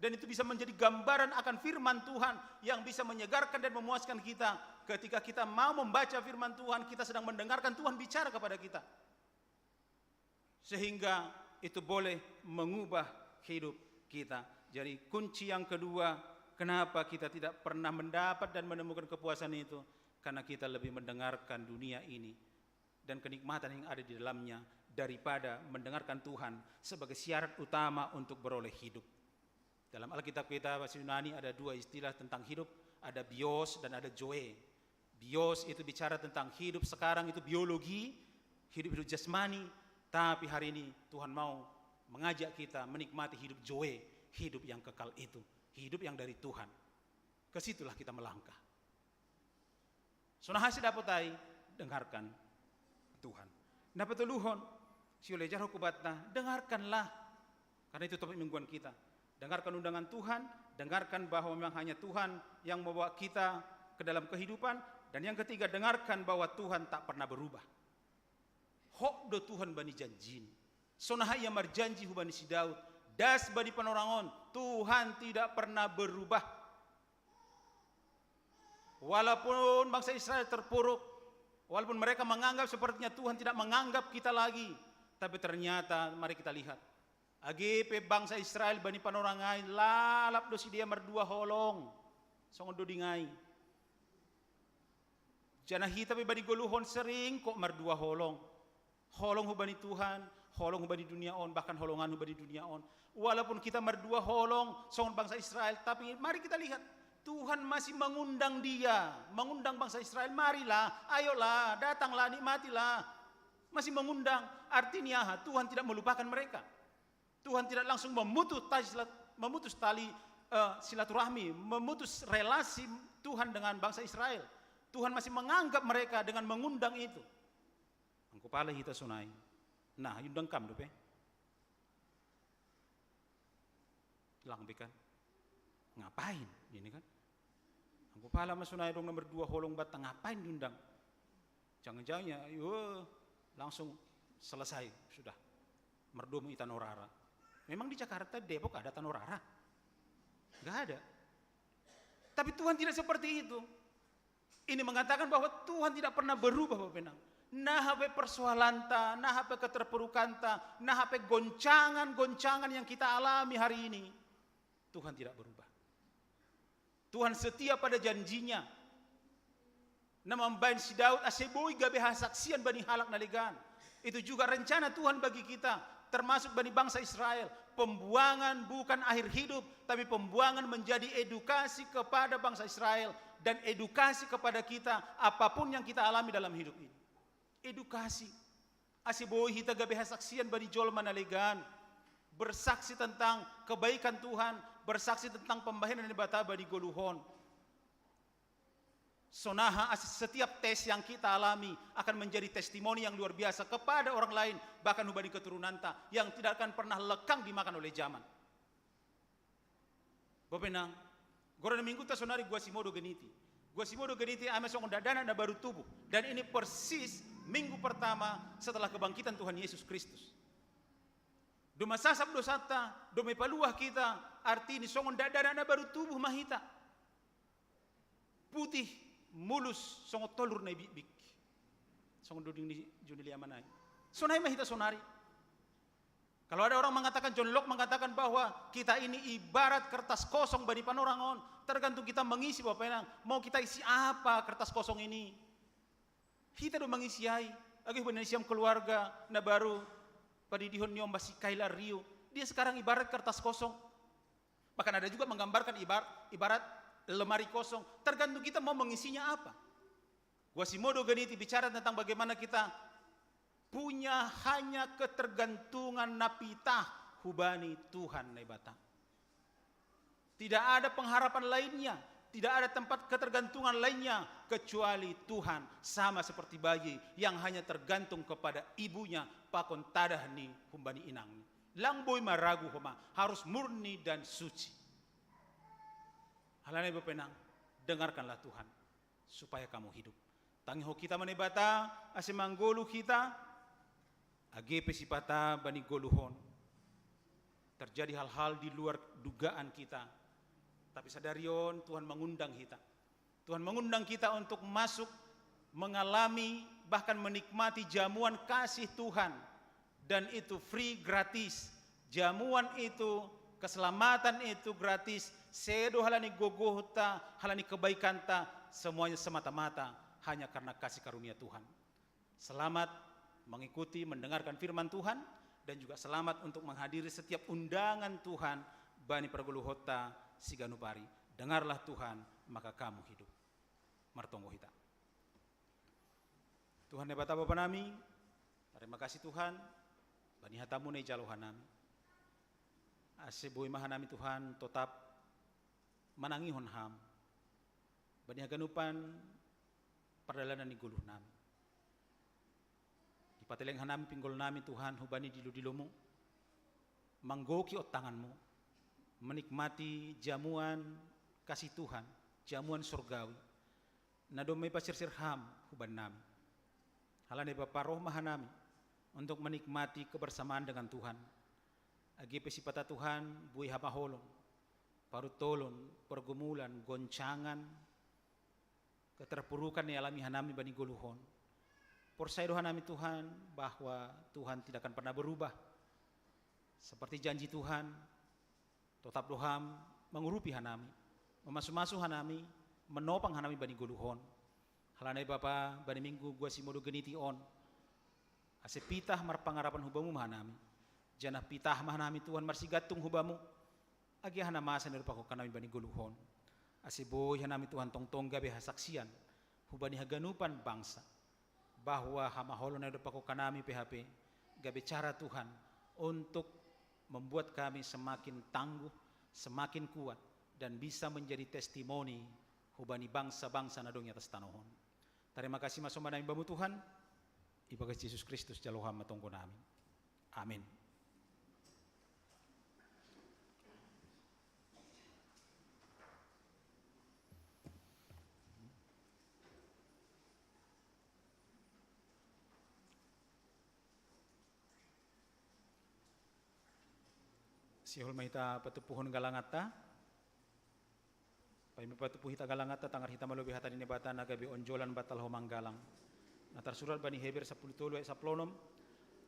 Dan itu bisa menjadi gambaran akan firman Tuhan yang bisa menyegarkan dan memuaskan kita. Ketika kita mau membaca firman Tuhan, kita sedang mendengarkan Tuhan bicara kepada kita. Sehingga itu boleh mengubah hidup kita. Jadi kunci yang kedua, kenapa kita tidak pernah mendapat dan menemukan kepuasan itu? Karena kita lebih mendengarkan dunia ini dan kenikmatan yang ada di dalamnya daripada mendengarkan Tuhan sebagai syarat utama untuk beroleh hidup. Dalam Alkitab kita bahasa Yunani ada dua istilah tentang hidup, ada bios dan ada zoe. Bios itu bicara tentang hidup sekarang, itu biologi, hidup-hidup jasmani. Tapi hari ini Tuhan mau mengajak kita menikmati hidup zoe, hidup yang kekal itu, hidup yang dari Tuhan. Ke situlah kita melangkah. Songon hasi dapot ai, dengarkan Tuhan. Na patoluhon, sioloi jarho kubatna, dengarkanlah. Karena itu topik mingguan kita. Dengarkan undangan Tuhan, dengarkan bahwa memang hanya Tuhan yang membawa kita ke dalam kehidupan. Dan yang ketiga, dengarkan bahwa Tuhan tak pernah berubah. Hot do Tuhan bani janjin. Sonaha ia marjanji hubani si Daud, das bani panorangon, Tuhan tidak pernah berubah. Walaupun bangsa Israel terpuruk, walaupun mereka menganggap sepertinya Tuhan tidak menganggap kita lagi, tapi ternyata mari kita lihat. Age pe bangsa Israel bani panorangai lalap do sidea mardua holong. Songon do dingai. Janah hita pe bani goluhon sering kok mardua holong. Holong hubani Tuhan, holong hubani dunia on, bahkan holongan hubani dunia on. Walaupun kita mardua holong songon bangsa Israel, tapi mari kita lihat, Tuhan masih mengundang dia, mengundang bangsa Israel, marilah, ayolah, datanglah, nikmatilah. Masih mengundang, artinya Tuhan tidak melupakan mereka. Tuhan tidak langsung memutus tali, memutus tali uh, silaturahmi, memutus relasi Tuhan dengan bangsa Israel. Tuhan masih menganggap mereka dengan mengundang itu. Angkupala hita sonai. Nah, undang kam dope. Lang be kan. Ngapain ini kan? Angkupala ma sonai dong nomor dua holong batta, ngapain diundang? Jangan-jangan ya, yo, langsung selesai sudah. Merdomu itan orara. Memang di Jakarta, Depok ada tanah orara? Gak ada. Tapi Tuhan tidak seperti itu. Ini mengatakan bahwa Tuhan tidak pernah berubah, Bapak Inang. Nah, apa persoalanta, nah, apa keterpurukanta, nah, apa goncangan-goncangan yang kita alami hari ini, Tuhan tidak berubah. Tuhan setia pada janjinya. Na mambahen si Daud ase boi gabe hasaksian bani halak na legan. Itu juga rencana Tuhan bagi kita, termasuk bani bangsa Israel. Pembuangan bukan akhir hidup, tapi pembuangan menjadi edukasi kepada bangsa Israel dan edukasi kepada kita apapun yang kita alami dalam hidup ini. Edukasi. Ase boi hita gabe hasaksian bani jolma na legan. Bersaksi tentang kebaikan Tuhan, bersaksi tentang pembahenan Debata bani goluhon. Sonaha ase setiap tes yang kita alami akan menjadi testimoni yang luar biasa kepada orang lain, bahkan hubani keturunanta yang tidak akan pernah lekang dimakan oleh zaman. Bapak Inang, goran mingguta sonari Guasimodo Geniti. Guasimodo Geniti ame songon dakdanak na baru tubuh. Dan ini persis minggu pertama setelah kebangkitan Tuhan Yesus Kristus. Doma sasap dosanta, doma ipaluah hita, artini songon dakdanak na baru tubuh ma hita. Putih, mulus, songon tolur na ibikbik. Songon doding ni Joni Liamanai. Sonai ma hita sonari. Kalau ada orang mengatakan, John Locke mengatakan bahwa kita ini ibarat kertas kosong bani panorangon, tergantung kita mengisi, Bapak Inang. Mau kita isi apa kertas kosong ini? Hita do mangisi ai, age hubani na siam keluarga na baru padidihon ni ombas si Kail Arrio. Dia sekarang ibarat kertas kosong. Bahkan ada juga menggambarkan ibar, ibarat lemari kosong. Tergantung kita mau mengisinya apa. Guasimodo Geniti bicara tentang bagaimana kita punya hanya ketergantungan na pitah hubani Tuhan Naibata. Tidak ada pengharapan lainnya, tidak ada tempat ketergantungan lainnya kecuali Tuhan, sama seperti bayi yang hanya tergantung kepada ibunya pakon tadah ni humbani inangni. Lang boi maragu homa, harus murni dan suci. Halani Bapak Inang, dengarkanlah Tuhan supaya kamu hidup. Tangiho kita ma Naibata ase manggoluh hita, age pe sipata bani goluhon terjadi hal-hal di luar dugaan kita. Tapi sadari on Tuhan mengundang kita. Tuhan mengundang kita untuk masuk, mengalami, bahkan menikmati jamuan kasih Tuhan. Dan itu free, gratis. Jamuan itu, keselamatan itu gratis. Sedo halani gogohta, halani kebaikanta, semuanya semata-mata hanya karena kasih karunia Tuhan. Selamat mengikuti, mendengarkan firman Tuhan, dan juga selamat untuk menghadiri setiap undangan Tuhan bani pargoluhonta siganup ari. Dengarlah Tuhan, maka kamu hidup. Martonggo hita. Tuhan Naibata Bapa nami, terima kasih Tuhan, bani hatamu na ijalo hanami. Ase boi ma hanami Tuhan totap manangihon Ham bani haganupan pardalanan ni goluh nami. Dipateleng hanami pinggol nami Tuhan hubani dilo-dilomu, manggoki ontanganmu, menikmati jamuan kasih Tuhan, jamuan sorgawi, na domma iparsirham hubannami. Halani Bapa roh ma hanami, untuk menikmati kebersamaan dengan Tuhan. Agi pe sipata Tuhan, buei hamaholon, parutolon, pergumulan, goncangan, keterpurukan yang alami hanami bani goluhon. Porsaya do hanami Tuhan, bahwa Tuhan tidak akan pernah berubah. Seperti janji Tuhan, totap do Ham mangurupi hanami, mamasu-masu hanami, manopang hanami bani goluhon. Halani Bapa, bani minggu gua simodo geniti on, ase pitah marpangarapan hu Bamu ma hanami. Janah pitah ma hanami Tuhan marsigantung hu Bamu, agi aha na masa na dob pahokkon hanami bani goluhon. Ase boi hanami Tuhan tongtong gabe hasaksian hubani haganupan bangsa, bahwa hamaholon na dob pahokkon hanami pe hape gabe cara Tuhan untuk membuat kami semakin tangguh, semakin kuat, dan bisa menjadi testimoni hubani bangsa-bangsa na dong i atas tanoh on. Tarima kasih ma sombah nami Bamu Tuhan, ibagas Jesus Kristus jalo Ham ma tonggo nami. Amin. Sihol ma hita patumpuhon galanganta. Paima patumpu hita galanganta, tangar hita ma lobei hata ni Naibata na gabe onjolan banta laho manggalang, na tarsurat bani Heber sapuluh tolu ayat sapuluh onom.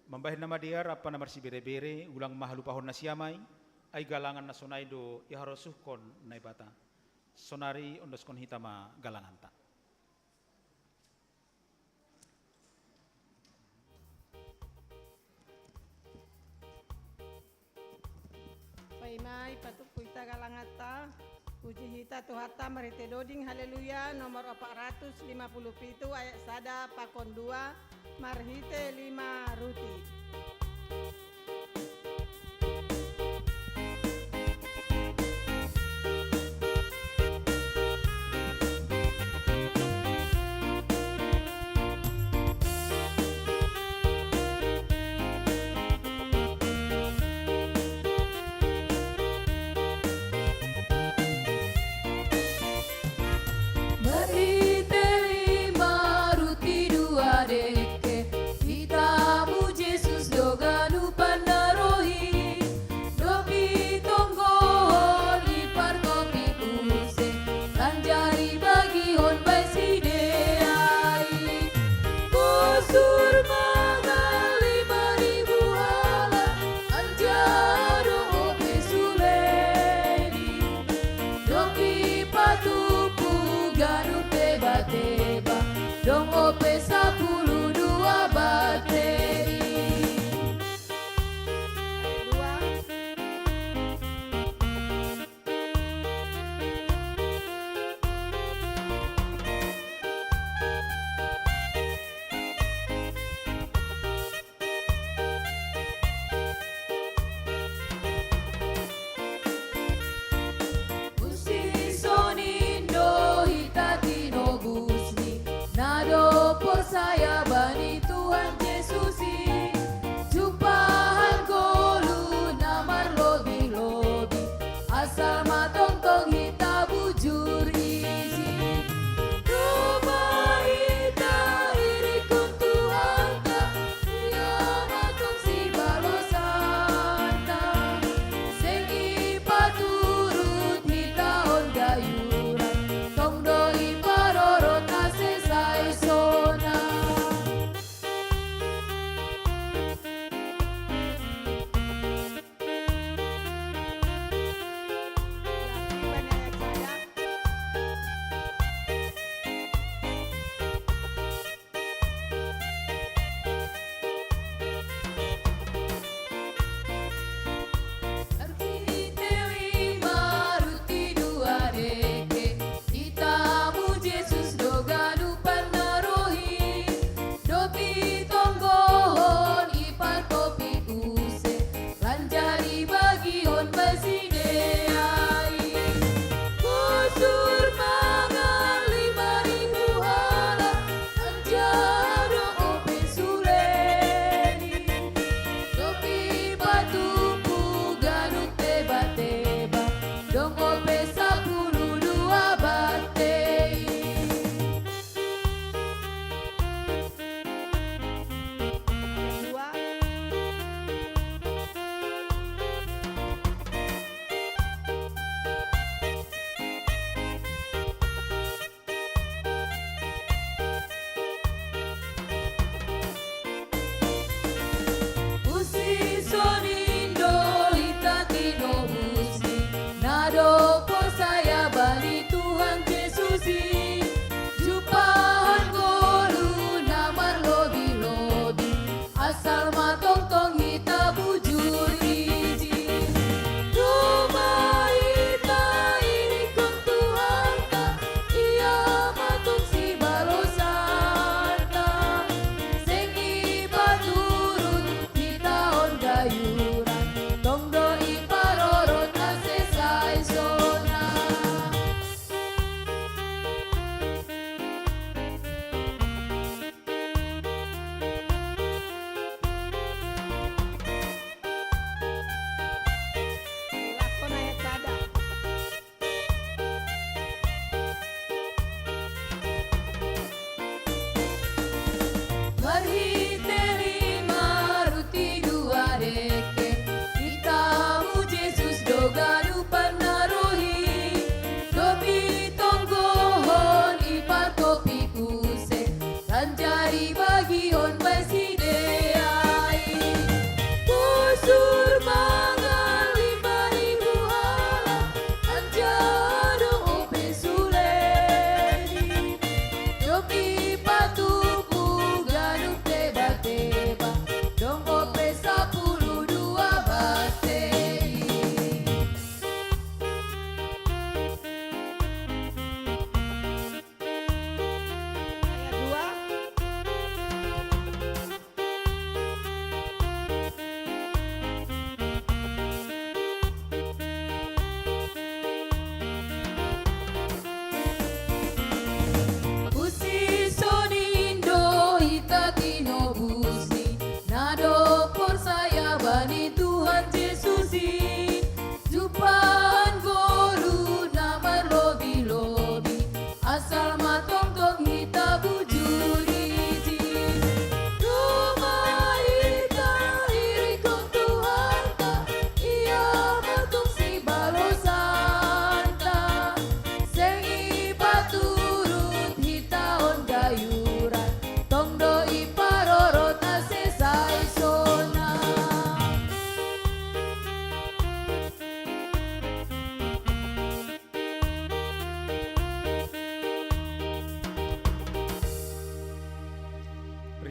Mambahen na madear ampa na marsiberebere, ulang ma halupahon nasiam ai, ai galangan na sonai do iharosuhkon Naibata. Sonari ondoskon hita ma galanganta. Paima i patumpu hita galanganta, puji hita Tuhanta marhite doding Haleluya nomor opat ratus lima puluh pitu ayat sada pakon dua, marhite lima ruti. Marhite lima ruti dua dengke, hita muji Jesus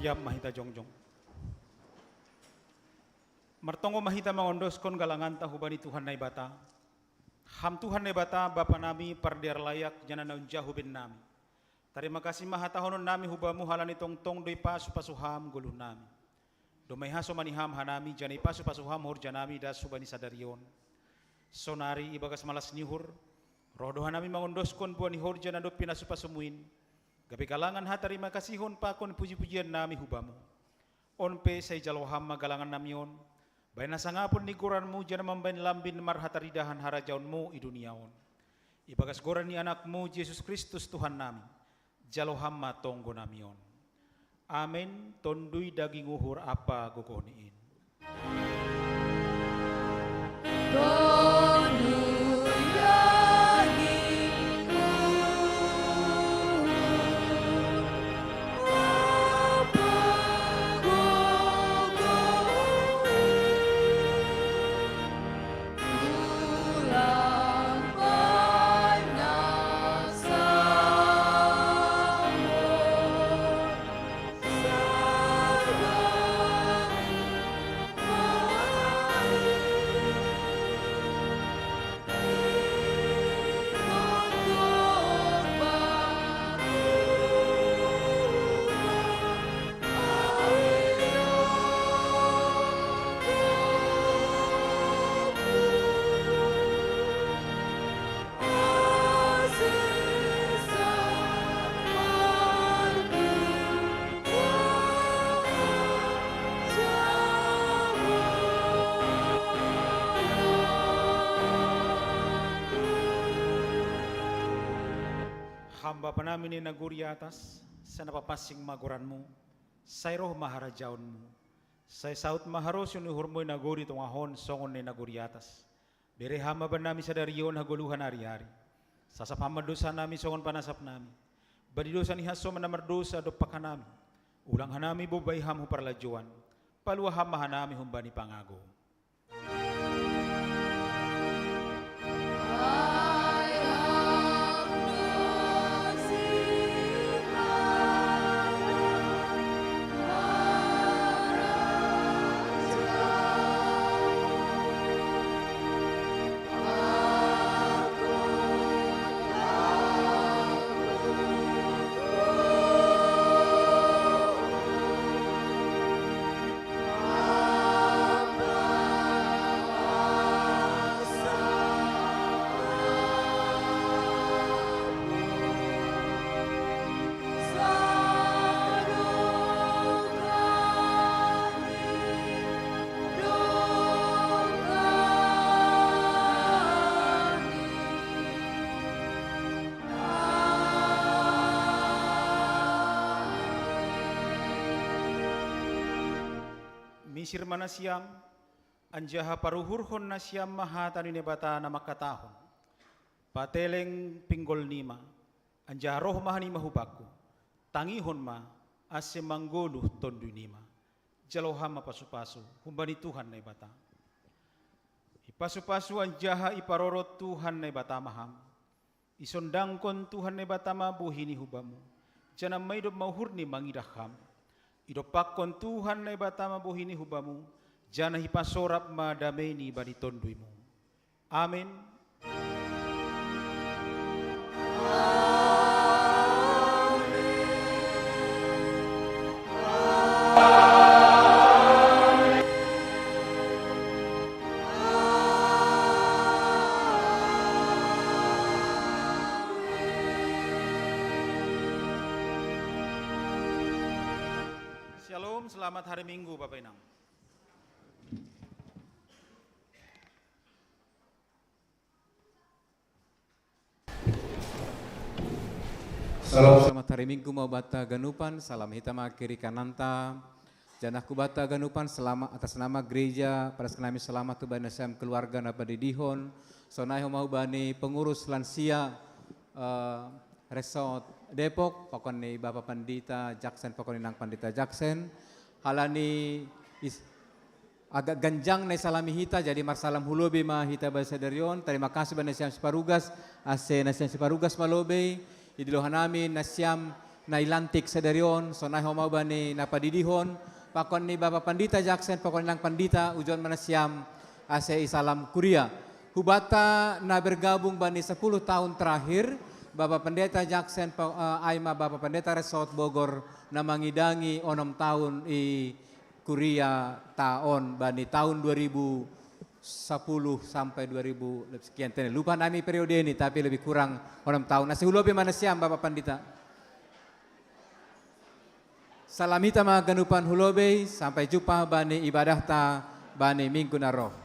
Yam ma hita jongjong. Martonggo ma hita mangondoskon galanganta hubani Tuhan Naibata. Ham Tuhan Naibata, Bapa nami, pardear layak, jana na unjahu ben nami. Tarima kasih ma hatahonon nami hubamu halani tongtong do ipasu-pasu ham goluh nami. Domai hasomani ham hanami, jana ipasu-pasu ham horja nami das hubani sadari on. Sonari ibagas malas ni uhur, roh do hanami mangondoskon buah ni horja na dob pinasu-pasumu in, gabe galangan hatarima kasihon pakon puji-pujian nami hubamu. On pe sai jalo ham ma galangan nami on, bahen hasangapon ni goranmu jana mambahen lambin marhataridahan harajaonmu i dunia on. Ibagas goran ni Anakmu Jesus Kristus Tuhan nami, jalo ham ma tonggo nami on. Amen. Tonduy daging uhur ampa gogohni in. Ham Bapa nami na i nagori atas, sai na papansing ma goranmu, sai roh ma harajaonmu, sai saut ma harosuh ni uhurmu i nagori tongah on songon na i nagori atas. Bere ham ma bannami sadari on hagoluhan ari-ari. Sasap ham ma dosanami songon panasap nami bani dosa ni hasoman na mardosa dompak hanami. Ulang hanami bobai ham hu parlajouan. Palua ham ma hanami humbani pangago. Misir ma nasiam, anjaha paruhurhon nasiam ma hata ni Naibata na mangkatahon: Pateleng pinggol nima, anjaha roh ma hanima hubakku. Tangihon ma, ase manggoluh tonduy nima. Jalo ham ma pasu-pasu humbani Tuhan Naibata. Ipasu-pasu anjaha iparorot Tuhan Naibata ma ham. Isondangkon Tuhan Naibata ma bohini hubamu, janah maidop ma uhurni mangidah ham. Idompakkon Tuhan Naibata ma bohini hubamu, janah ipasorap ma dameini bani tonduymu. Amen. Shalom, selamat hari Minggu, Bapak Inang. Salam selamat hari Minggu ma banta ganupan, salam hita ma kiri kananta. Janah hubanta ganupan selama, atas nama gereja, padaskan hami selamat hubani nasiam keluarga na padidihon. Sonai homa hubani pengurus lansia, eh, Resort Depok, pakon ni Bapa Pandita Jaksen, pakon ni Nang Pandita Jaksen. Halani is-, agak ganjang na isalami hita, jadi marsalam hu lobei ma hita bani sadari on. Tarima kasih bani nasiam siparugas, ase nasiam siparugas ma lobei. Idilo hanami nasiam na ilantik sadari on, sonai homa bani na padidihon, pakon ni Bapa Pandita Jaksen, pakon ni nang Pandita, ujon ma nasiam, ase isalam kuria. Hubata na bergabung bani sepuluh tahun terakhir, Bapa Pandita Jaksen, pa-, eh, ai ma Bapa Pandita Resort Bogor, na mangidangi onom tahun i kuria ta on bani tahun dua ribu sepuluh sampai dua ribu sekian tene. Lupa nami periode ini, tapi lebih kurang onom tahun. Ase hu lobei ma nasiam, Bapa Pandita. Salam hita ma ganupan hu lobei, sampai jumpa bani ibadahta bani minggu na ro.